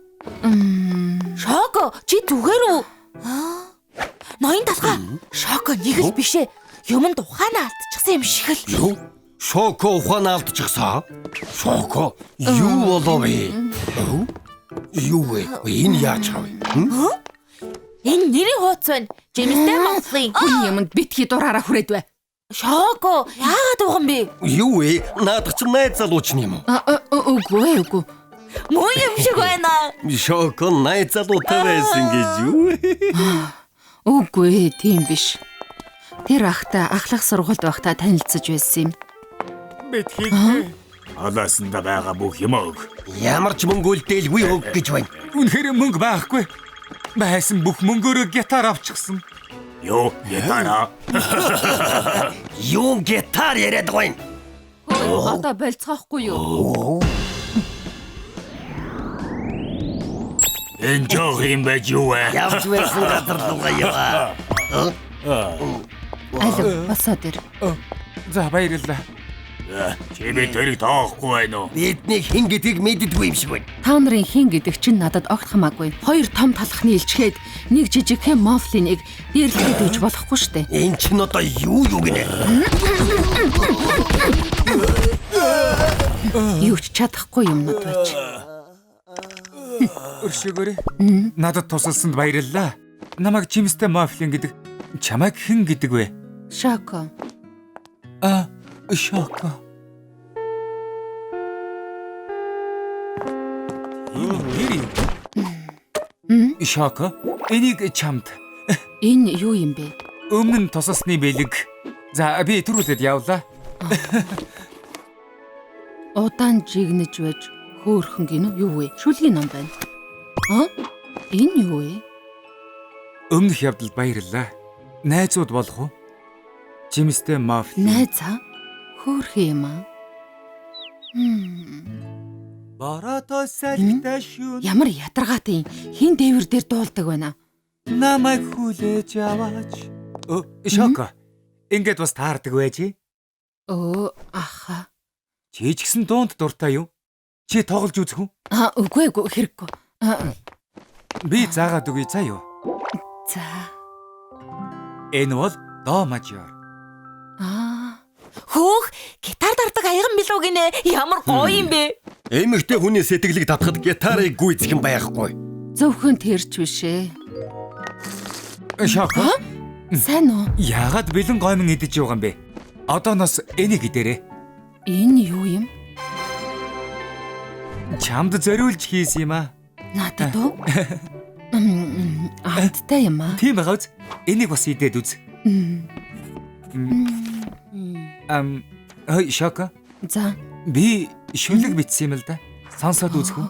Шоко, чи зүгээр үү? Аа. Ноён талхаа. Шоко нэг л биш ээ. Юмд ухаанаа алдчихсан юм шиг л. Юу? Шоко ухаанаа алдчихсан? Шоко, юу болов вэ? Юу вэ? Энэ яаж хав? Энэ нэрийн хууц байна. Жимстэй мофлын. Хүний юмд битгий дураараа хүрээд бай. Шоко, яагаад уухан бэ? Юу вэ? Наадах чинь найз залууч юм уу? Үгүй үгүй. Муу юм шиг байна. Шоко найз залуутай байсан гэж юу? Үгүй, тийм биш. Тэр ахтай ахлах сургуульд байхдаа танилцаж байсан юм. Битгий. Халаасанда байгаа бүх юм өг. Ямар ч мөнгө үлдээлгүй өг гэж байна. Үнэхээр мөнгө байхгүй. Байсан бүх мөнгөөрөө гитар авчихсан. Юу, гитараа? Юу гитар яриад байгаа юм? Одоо болцоохгүй юу? Энэ жоох юм байж юу вэ? Явж байсан газар руугаа яваа. Алив, босоод ир. За баярлалаа. Чи би тэрийг тоохгүй байна уу? Бидний хэн гэдгийг мэддэггүй юм шиг байна. Та нарын хэн гэдэг чинь надад огт хамаагүй. Хоёр том талхны илчгээд нэг жижигхэн мофлиныг дээрлэхэд өгч болохгүй штэ. Энэ чинь одоо юу юу гинэ? Юу ч чадахгүй юмнууд байж. Өршөөгөөрэй. Надад тусалсанд баярлалаа. Намайг Жимстэй Мофлин гэдэг. Чамайг хэн гэдэг вэ? Шоко. Аа, Шоко. Энэ нэр юм. Шоко, энийг чамд. Энэ юу юм бэ? Өмнө нь тусалсны бэлэг. За, би түрүүлээд явлаа. Удаан жигнэж байж хөөрхөн гинүү юу вэ? Шүлгийн ном байна. Аа? Энэ юу вэ? Өмнөх явдалд баярлалаа. Найзууд болох уу? Жимстэй Мофлин. Найз аа? Хөөрхөн юм аа. Бороотой салхитай шүн. Ямар ядаргаатай юм. Хин дээвэр дээр дуулдаг байна. Намайг хүлээж аваач. Шоко. Ингээд бас таардаг байж. Өө, аха. Чи ч гэсэн дуунд дуртай юу? Чи тоглож үзэх үү? Аа, үгүй үгүй хэрэггүй. Би заагаад өгье заа юу? За. Энэ бол до мажор. Аа. Хөөх, гитар дардаг аяган билүү гинэ? Ямар гоё юм бэ? Эмэгтэй хүний сэтгэлийг татахад гитарыг гүйцэх юм байхгүй. Зөвхөн тэр ч биш ээ. Шоко. Сайн уу? Яагаад бэлэн гомин идэж байгаа юм бэ? Одооноос энийг идээрэй. Энэ юу юм? Чамд зориулж хийсэн юм аа. Надад уу? Амттай юм аа. Тийм байгаа үз. Энийг бас идээд үз. Хой, Шоко. За. Би шүлэг бичсэн юм л да. Сонсоод үзэх үү?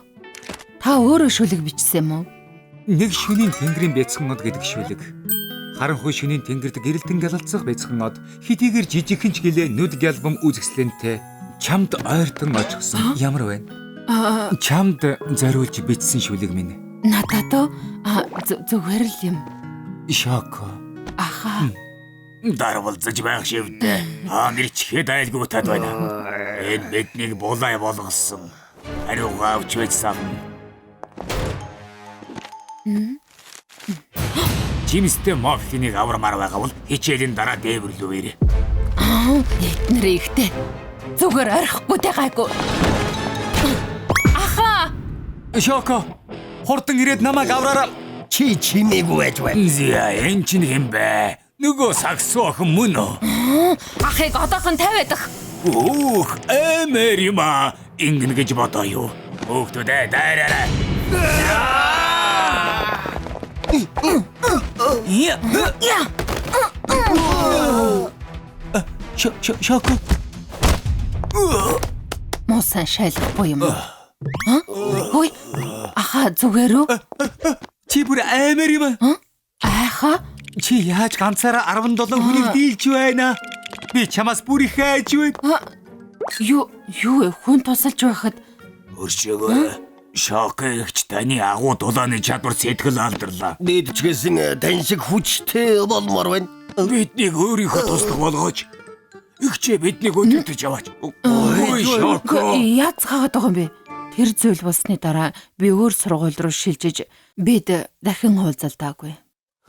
Та өөрөө шүлэг бичсэн юм уу? Нэг шөнийн тэнгэрийн бяцхан од гэдэг шүлэг. Харанхуй шөнийн тэнгэрд гэрэлтэн гялалцах бяцхан од хэдийгээр жижигхэн ч гэлээ нүд гялбам үзэсгэлэнтэй чамд ойртон очихсон ямар байна? Чамд зориулж бичсэн шүлэг минь. Надад уу? Зүгээр л юм. Шоко. Аха. Дарвалзаж байх шивдээ. Аа нэрчхэд айлгүй тад байна. Энэ биднийг булай болгосон. Хариугаа авч байж савна. Жимстэй мофлиныг авармаар байгаа бол хичээлийн дараа дээвэрлүү ирээ. Эднэр ихтэй. Зүгээр орхихгүй тэ гайгүй. Аха. Шоко. Хурдан ирээд намайг авраарай. Чи чимээгүй байж байна. Зя, энэ чинь хэн бэ? Нөгөө сагсуу охин мөн үү? Ахыг одоохон тавиадах. Өөх, эмэр юм аа. Ингэнэ гэж бодоо юу? Хөөхтүүдээ дайраарай. Шоко. Муусан шайлахгүй юм уу? Хөөе. Аха зүгээр үү? Чи бүр аймаар юм аа. Айха. Чи яаж ганцаараа 17 хүнийг дийлж байна? Би чамаас бүр их айж байна. Юу юу хүн тусалж байхад өршөөгөө. Шоко эгч таны агуу дулааны чадвар сэтгэл алдарлаа. Бид ч гэсэн тань шиг хүчтэй болмоор байна. Биднийг өөрийнхөө туслах болгооч. Эгчээ биднийг өдөртөж яваач. Ой Шоко. Яаж хаагаад байгаа юм бэ? Тэр зүйл болсны дараа би өөр сургууль руу шилжиж бид дахин уулзалтаагүй.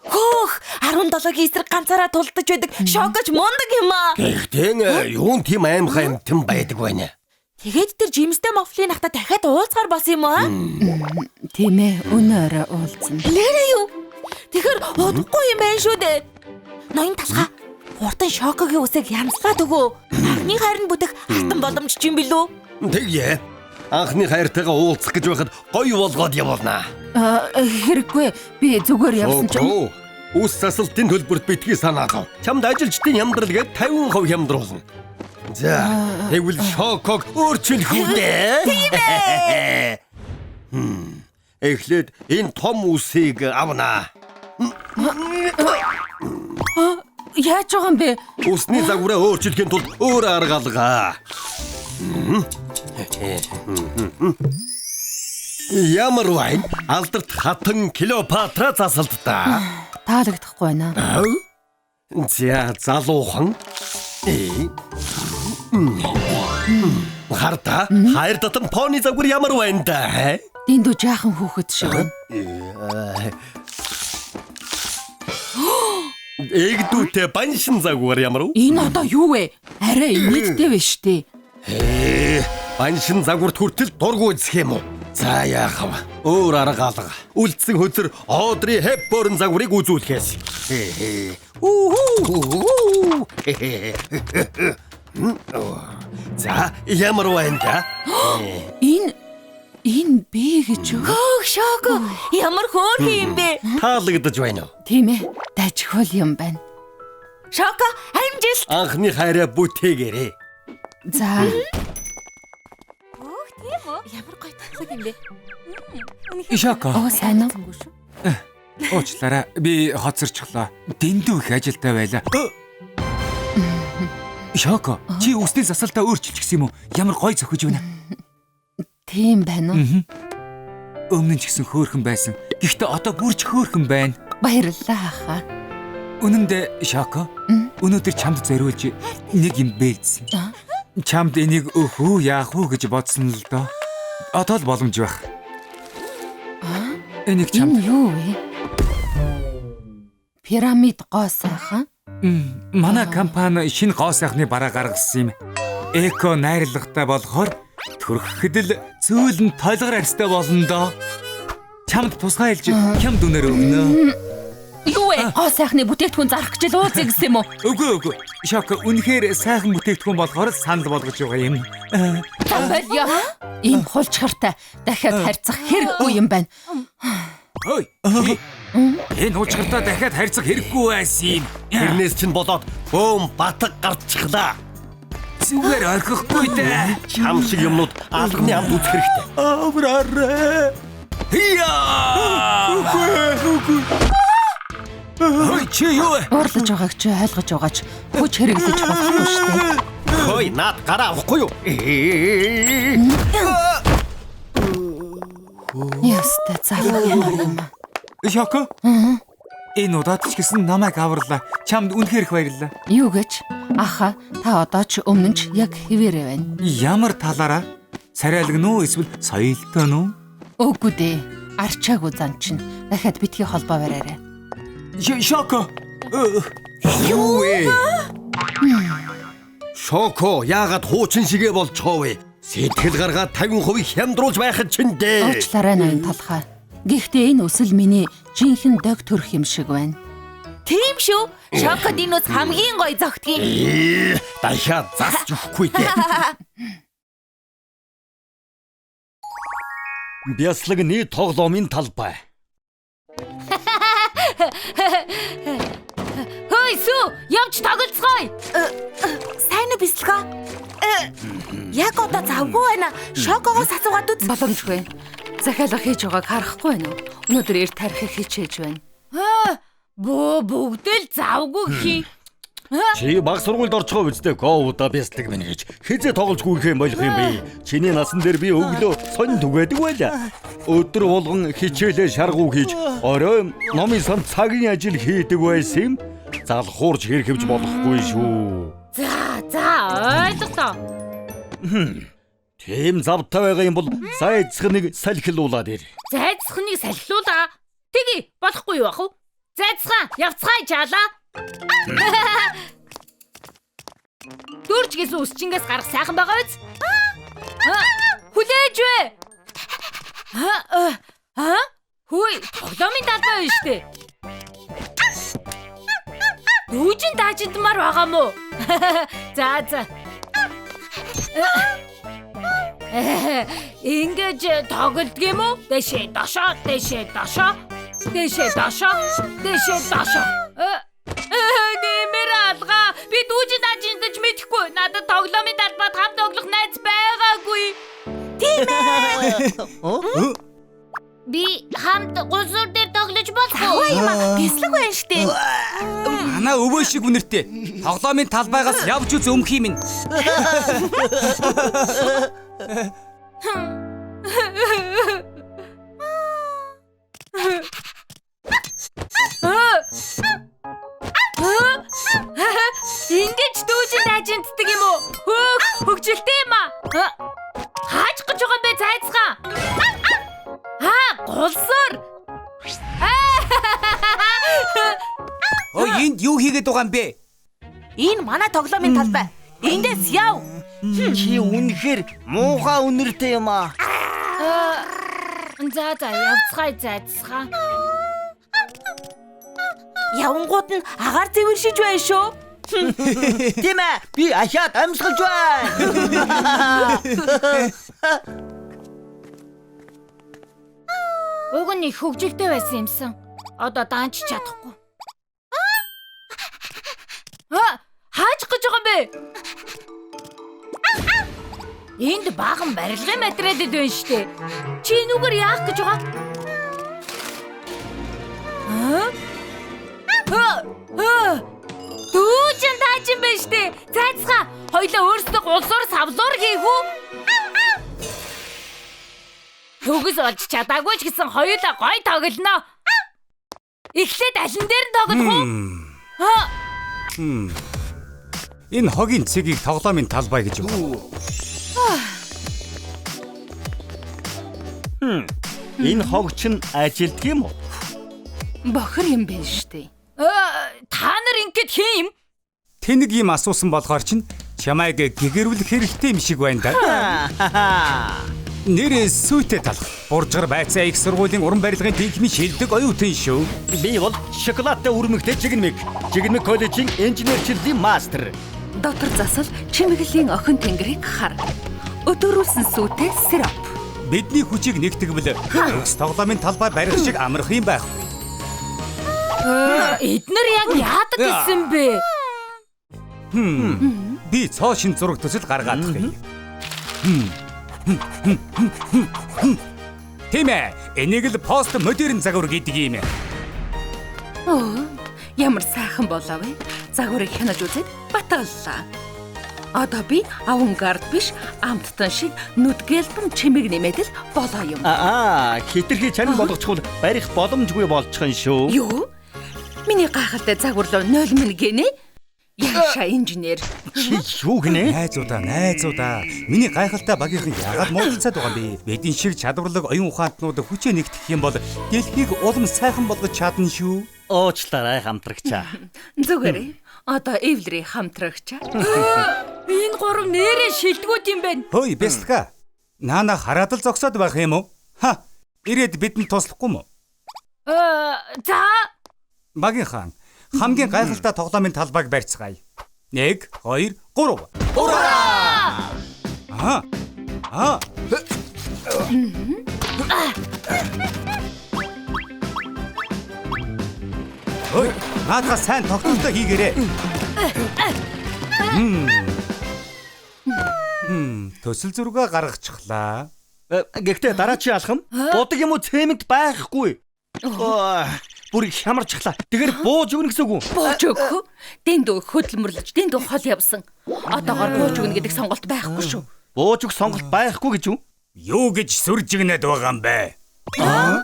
Хөөх 17-гийн эсрэг ганцаараа тулдаж байдаг Шокоч мундаг юм аа. Гэхдээ юун тийм аимхай юмтан байдаг байна. Тэгээд тэр Жимстэй Мофлын ахта дахиад уулзгаар болсон юм уу? Тийм ээ, өнөө орой уулзна. Нэрээ юу? Тэгэхээр удахгүй юм байна шүү дээ. Ноён талхаа. Хурдан Шокогийн үсэг янзлаад өгөө. Анхны хайр нь бүтэх алтан боломж ч юм билүү? Тэгье. Анхны хайртайгаа уулзах гэж байхад гоё болгоод явуулнаа. Хэрэггүй. Би зүгээр явсан чинь. Үс засалтын төлбөрт битгий санаалав. Чамд ажилчдын хямдрал гээд 50% хямдруулна. За, тэгвэл Шоког өөрчилөх үү дээ? Тийм ээ. Эхлээд энэ том үсийг авнаа. Яаж байгаа юм бэ? Үсний загвараа өөрчлөхийн тулд өөр арга алгаа. Ямар байна? Алдарт хатан Клеопатра засалтдаа. Таалагдахгүй байна. За, залуухан. Харта, хайр татан пони загвар ямар байна да? Дэндүү жаахан хүүхэд шиг байна. Эгдүүтэй баншин загвар ямар вэ? Энэ одоо юу вэ? Арай инээдтэй биш үү? Баншин загварт хүртэл дургу үзэх юм уу? За яах вэ? Өөр арга алга. Үлдсэн хөзөр Одри Хепборн загварыг үзүүлэхээс. За ямар байна да? Энэ би гэж юу? Хөөх Шоко ямар хөөрхөн юм бэ? Таалагдаж байна уу? Тийм ээ. Дажхол юм байна. Шоко амжилт. Анхны хайраа бүтээгээрэй. За. Хөөх тийм үү? Ямар гоё тоглог юм бэ? Шоко. Оо сайн уу? Уучлаарай. Би хоцорчлоо. Дэндүү их ажилтай байлаа. Шоко, чи үсний засалтаа өөрчилчихсэн юм уу? Ямар гоё зохиж байна. Тийм байна уу? Өмнө нь ч гэсэн хөөрхөн байсан. Гэхдээ одоо бүрч хөөрхөн байна. Баярлалаа ахаа. Үнэн дээр Шоко, өнөөдөр чамд зориулж нэг юм бэлдсэн. Чамд энийг өөх үү, яах уу гэж бодсон л доо. Одоо л боломж байх. Энийг чамд Энэ юу вэ? Пирамид гоо сайхан. Манай компани шинэ гоо сайхны бараа гаргасан юм. Эко найрлагатай болохоор төрөхөд л зөөлөн толгор арьстай болно доо. Чамд тусгай хэлж хямд үнээр өгнө. Юу вэ? Гоо сайхны бүтээгдэхүүн зарах гэж л уулзъя гэсэн юм уу? Үгүй. Шоко үнэхээр сайхан бүтээгдэхүүн болохоор санал болгож байгаа юм. Болио. Ийм хулчгартай дахиад харьцах хэрэггүй юм байна. Хөөе. Энэ хулчгартай дахиад харьцах хэрэггүй байсан юм. Тэрнээс чинь болоод бөөм батг гарчихлаа. Зүгээр орхихгүй дээ. Чам шиг юмнууд алганы амд үзэх хэрэгтэй. Авраарай. Хия! Үгүй, үгүй. Хөөе чи юу вэ? Уурлаж байгааг чи ойлгож байгаач хүч хэрэглэж болохгүй шүү дээ. Хөөе, наад гараа авахгүй юу? Ястай залуу ямар юм. Шоко. Энэ удаад ч гэсэн намайг аварлаа. Чамд үнэхээр их баярлалаа. Юу гэж? Аха, та одоо ч өмнө нь ч яг хэвээрээ байна. Ямар талаараа? Сарайлгна уу эсвэл соёлтой нь үү? Үгүй дээ. Арчаагүй зан чинь. Дахиад битгий холбоо бариарай. Шоко. Юу вэ? Шоко, яагаад хуучин шигэ болчихоо вэ? Сэтгэл гаргаад 50% хямдруулж байхад чинь дээ. Уучлаарай ноён толгой. Гэхдээ энэ үсэл миний жинхэнэ дог төрх юм шиг байна. Тийм шүү. Шокод энэ ус хамгийн гоё зогтгийг. Дахиад засч өгөхгүй дээ. Бяслагны тоглоомын талбай. Хөөе сүү, явж тоглолцгоё. Сайн уу бясалгаа? Яг одоо завгүй байна. Шокогоос асуугаад үз. Боломжгүй. Захиалга хийж байгааг харахгүй байна уу? Өнөөдөр эрт тарихыг хичээж байна. Бөө бүгд л завгүй гэх юм. Чи баг сургуульд орчихоо үстэй гоуда бяцлаг минь гэж хизээ тоглож гүйх юм болох юм бэ? Чиний насан дээр би өглөө сонь түгээдэг байла. Өдөр болгон хичээлээ шаргуу хийж орой номын сан цагийн ажил хийдэг байсан юм. Залхуурч хэрхэвж болохгүй шүү. За за ойлголоо. Тийм завтай байгаа юм бол зайцхныг салхилуулад ир. Зайцхныг салхилуулаа. Тэгье болохгүй юу ах вэ? Зайцхан явцгаая жаалаа. Дөрж гэсэн үсчингээс гарах сайхан байгаа биз? Хүлээж вэ? Хөөе, тоглоомын талбай байна штэ. Дүүжин даажиндмаар байгаа мó? За за. Ингэж тоглодог юм уу? Дэшээ дошоо, дэшээ дошоо, дэшээ дошоо, дэшээ дошоо. Нэмэр алга. Би дүүжин даажиндаж мэдэхгүй. Надад тоглоомын талбайд хамт тоглох найз байгаагүй. Тийм ээ. Би хамт гулсуур дээр тоглож болох уу? Юм аа, бяцлаг байна штэ. Манай өвөө шиг үнэртэй. Тоглоомын талбайгаас явж үз өмх юм. Ингэж дүүжин даажинддаг юм уу? Хөөх, хөгжилтэй юм аа. Хааж гэж байгаа юм бэ цайцгаан? Аа, гулсуур. Ой, энд юу хийгээд байгаа юм бэ? Энэ манай тоглоомын талбай. Эндээс яв. Чи үнэхээр муухай үнэртэй юм аа. За за явцгаая зайцгаан. Явангууд нь агаар зэвэршиж байна шүү. Тийм ээ, би ахиад амьсгалж байна. Уг нь их хөгжилтэй байсан юмсан. Одоо даанч чадахгүй. Хааж гэж байгаа юм бэ? Энд баахан барилгын материалд байна штэ. Чи энүүгээр яах гэж байгаа? Дүүжин таажин байна штэ. Цайцгаа хоёлаа өөрсдөө гулсуур савлуур хийх үү? Төгс олж чадаагүй ч гэсэн хоёулаа гой тоглоно. Эхлээд алин дээр нь тоглох уу? Энэ хогийн цэгийг тоглоомын талбай гэж байна. Энэ хог чинь ажилддаг юм уу? Бохир юм байна штэ. Та нар ингэж хэн юм? Тэнэг юм асуусан болохоор чинь чамайг гэгэрвлэх хэрэгтэй юм шиг байна да. Нэрээ сүйтэй талах. Буржгар байцаа их сургуулийн уран барилгын тэнхимийн шилдэг оюутан шүү. Би бол шоколадтай үрмэгтэй Жигнэмэг. Жигнэмэг коллежийн инженерчлэлийн мастер. Дотор засал чимэглэлийн охин тэнгэрийг хар. Өдөөрүүлсэн сүйтэй сироп. Бидний хүчийг нэгтгэвэл төгс тоглоомын талбай барих шиг амарх юм байхгүй. Эднэр яг яадаг гэсэн бэ? Би цоо шин зураг төсөл гаргаадах юм. Тийм ээ. Энийг л пост модерн загвар гэдэг юм. Оо, ямар сайхан болов вэ? Загварыг хянаж үзээд баталлаа. Одоо би авангард биш, амттан шиг нүдгэлбэм чимэг нэмээд л болоо юм. Аа, хитрхи чанар болгочихвол барих боломжгүй болчихно шүү. Юу? Миний гайхалтай загвар руу нойлмон гинэ? Яша инженер. Чи юу гинэ? Найзуудаа, найзуудаа. Миний гайхалтай багийнхан яагаад муудалцаад байгаа юм бэ? Бидний шиг чадварлаг оюун ухаантнууд хүчээ нэгтгэх юм бол дэлхийг улам сайхан болгож чадна шүү. Уучлаарай хамтрагчаа. Зүгээрээ. Одоо Эвлери хамтрагчаа. Энэ гурав нэрээ шилдэгүүд юм байна. Хөөе, Бясалга. Наана хараад л зогсоод байх юм уу? Ха. Ирээд бидэнд туслахгүй юм уу? За. Багийнхан, хамгийн гайхалтай тоглоомын талбайг барьцгаая. 1 2 3. Ура! Аа. Аа. Ой, наадаа сайн тогтолтой хийгээрэй. Төсөл зургаа гаргачихлаа. Гэхдээ дараачийн алхам будаг юм уу цемент байхгүй. Бүр хямарчихлаа. Тэгэхээр бууж өгнө гэсэн үг үү? Бууж өгөх үү? Дэндүү хөдөлмөрлөж, дэндүү хол явсан. Одоогоор бууж өгнө гэдэг сонголт байхгүй шүү. Бууж өгөх сонголт байхгүй гэж үү? Юу гэж сүржигнээд байгаа юм бэ? Аа?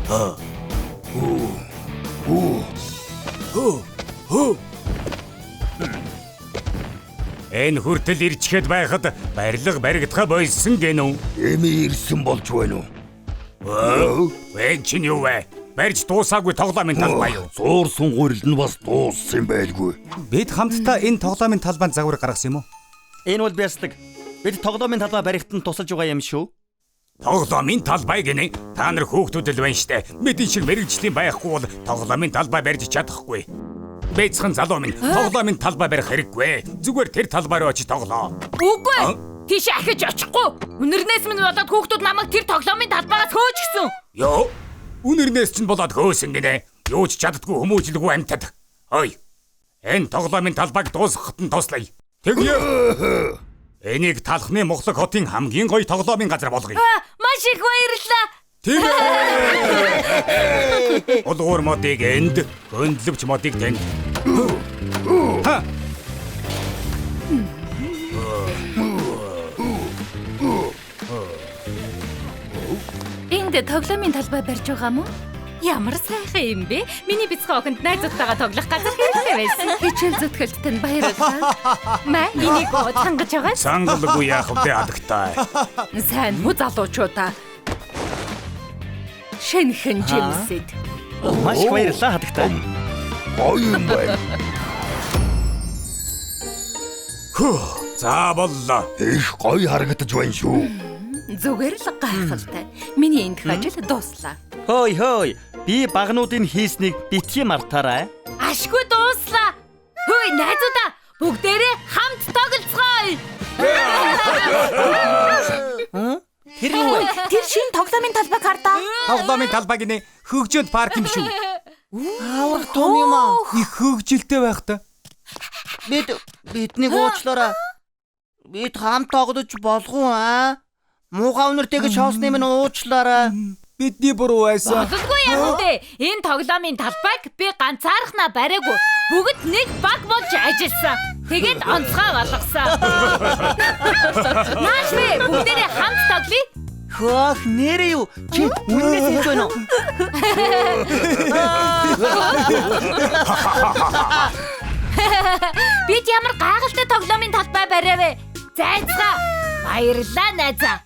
Аа. Уу. Уу. Хөө. Энэ хүртэл ирчгээд байхад барилга баригдахаа болсон гэнэ үү? Эми ирсэн болж байна уу? Энэ чинь юу вэ? Барьж дуусаагүй тоглоомын талбай юу? Зуурсан гурил нь бас дууссан байлгүй. Бид хамтдаа энэ тоглоомын талбайд загвар гаргасан юм уу? Энэ бол бяцлаг. Бид тоглоомын талбай барихтан тусалж байгаа юм шүү. Тоглоомын талбай гинэ. Та нар хүүхдүүд л байна штэ. Мэдэн шиг мэрэгжлийн байхгүй бол тоглоомын талбай барьж чадахгүй. Бэцхэн залуу минь тоглоомын талбай барих хэрэггүй. Зүгээр тэр талбай руу очиж тоглоо. Үгүй. Тийш ахиж очихгүй. Үнэрнээс минь болоод хүүхдүүд намайг тэр тоглоомын талбайгаас хөөжгсөн. Йоо. Үнэрнээс чинь болоод хөөсөн гинэ. Юу ч чаддгүй хүмүүжлгүй амьтад. Ой. Энэ тоглоомын талбайг дуусгахад нь туслая. Тэгье. Энийг талхны Мухлаг хотын хамгийн гоё тоглоомын газар болгоё. Маш их баярлалаа. Тийм ээ. Улгуур модыг энд, хөндлөвч модыг тэнд. Ха. Энд тоглоомын талбай барьж байгаа мó? Ямар сайхан юм бэ? Миний бяцхан охинд найзуудтайгаа тоглох газар хэрэгтэй байсан. Хичээл зүтгэлт тань баярлалаа. Маа энийг цангаж байгаа. Цангалгүй яах вэ адагтай. Сайн муу залуучуудаа. Шинхэн жимсэд. Маш их баярлалаа хадагтай. Гоё юм байна. Хөө, за боллоо. Их гоё харагдаж байна шүү. Зүгээр л гайхалтай. Миний эндх ажил дууслаа. Хөөй хөөй, би багнуудын хийснийг битгий мартаарай. Ашгүй дууслаа. Хөөй найзуудаа, бүгдээрээ хамт тоглоцгоё. Тэр юу вэ? Тэр шинэ тоглоомын талбайг хардаа. Тоглоомын талбай гинэ хөгжөөнд парк юм шүү. Аврах том юм аа. Их хөгжилтэй байх та. Биднийг уучлаарай. Бид хамт тоглож болох уу аа? Муухай үнэртэй гэж шоосны минь уучлаарай. Бидний буруу байсан. Бололгүй яах вэ? Энэ тоглоомын талбайг би ганцаархнаа бариагүй. Бүгд нэг баг болж ажилласан. Тэгээд онцгой болгосон. Нааш вэ? Бүгдээрээ хамт тоглоё. Хөөх нэрээ юу? Чи үннээс хэлж байна уу? Бид ямар гайхалтай тоглоомын талбай бариавэ. Зайцгаа. Баярлалаа найзаа.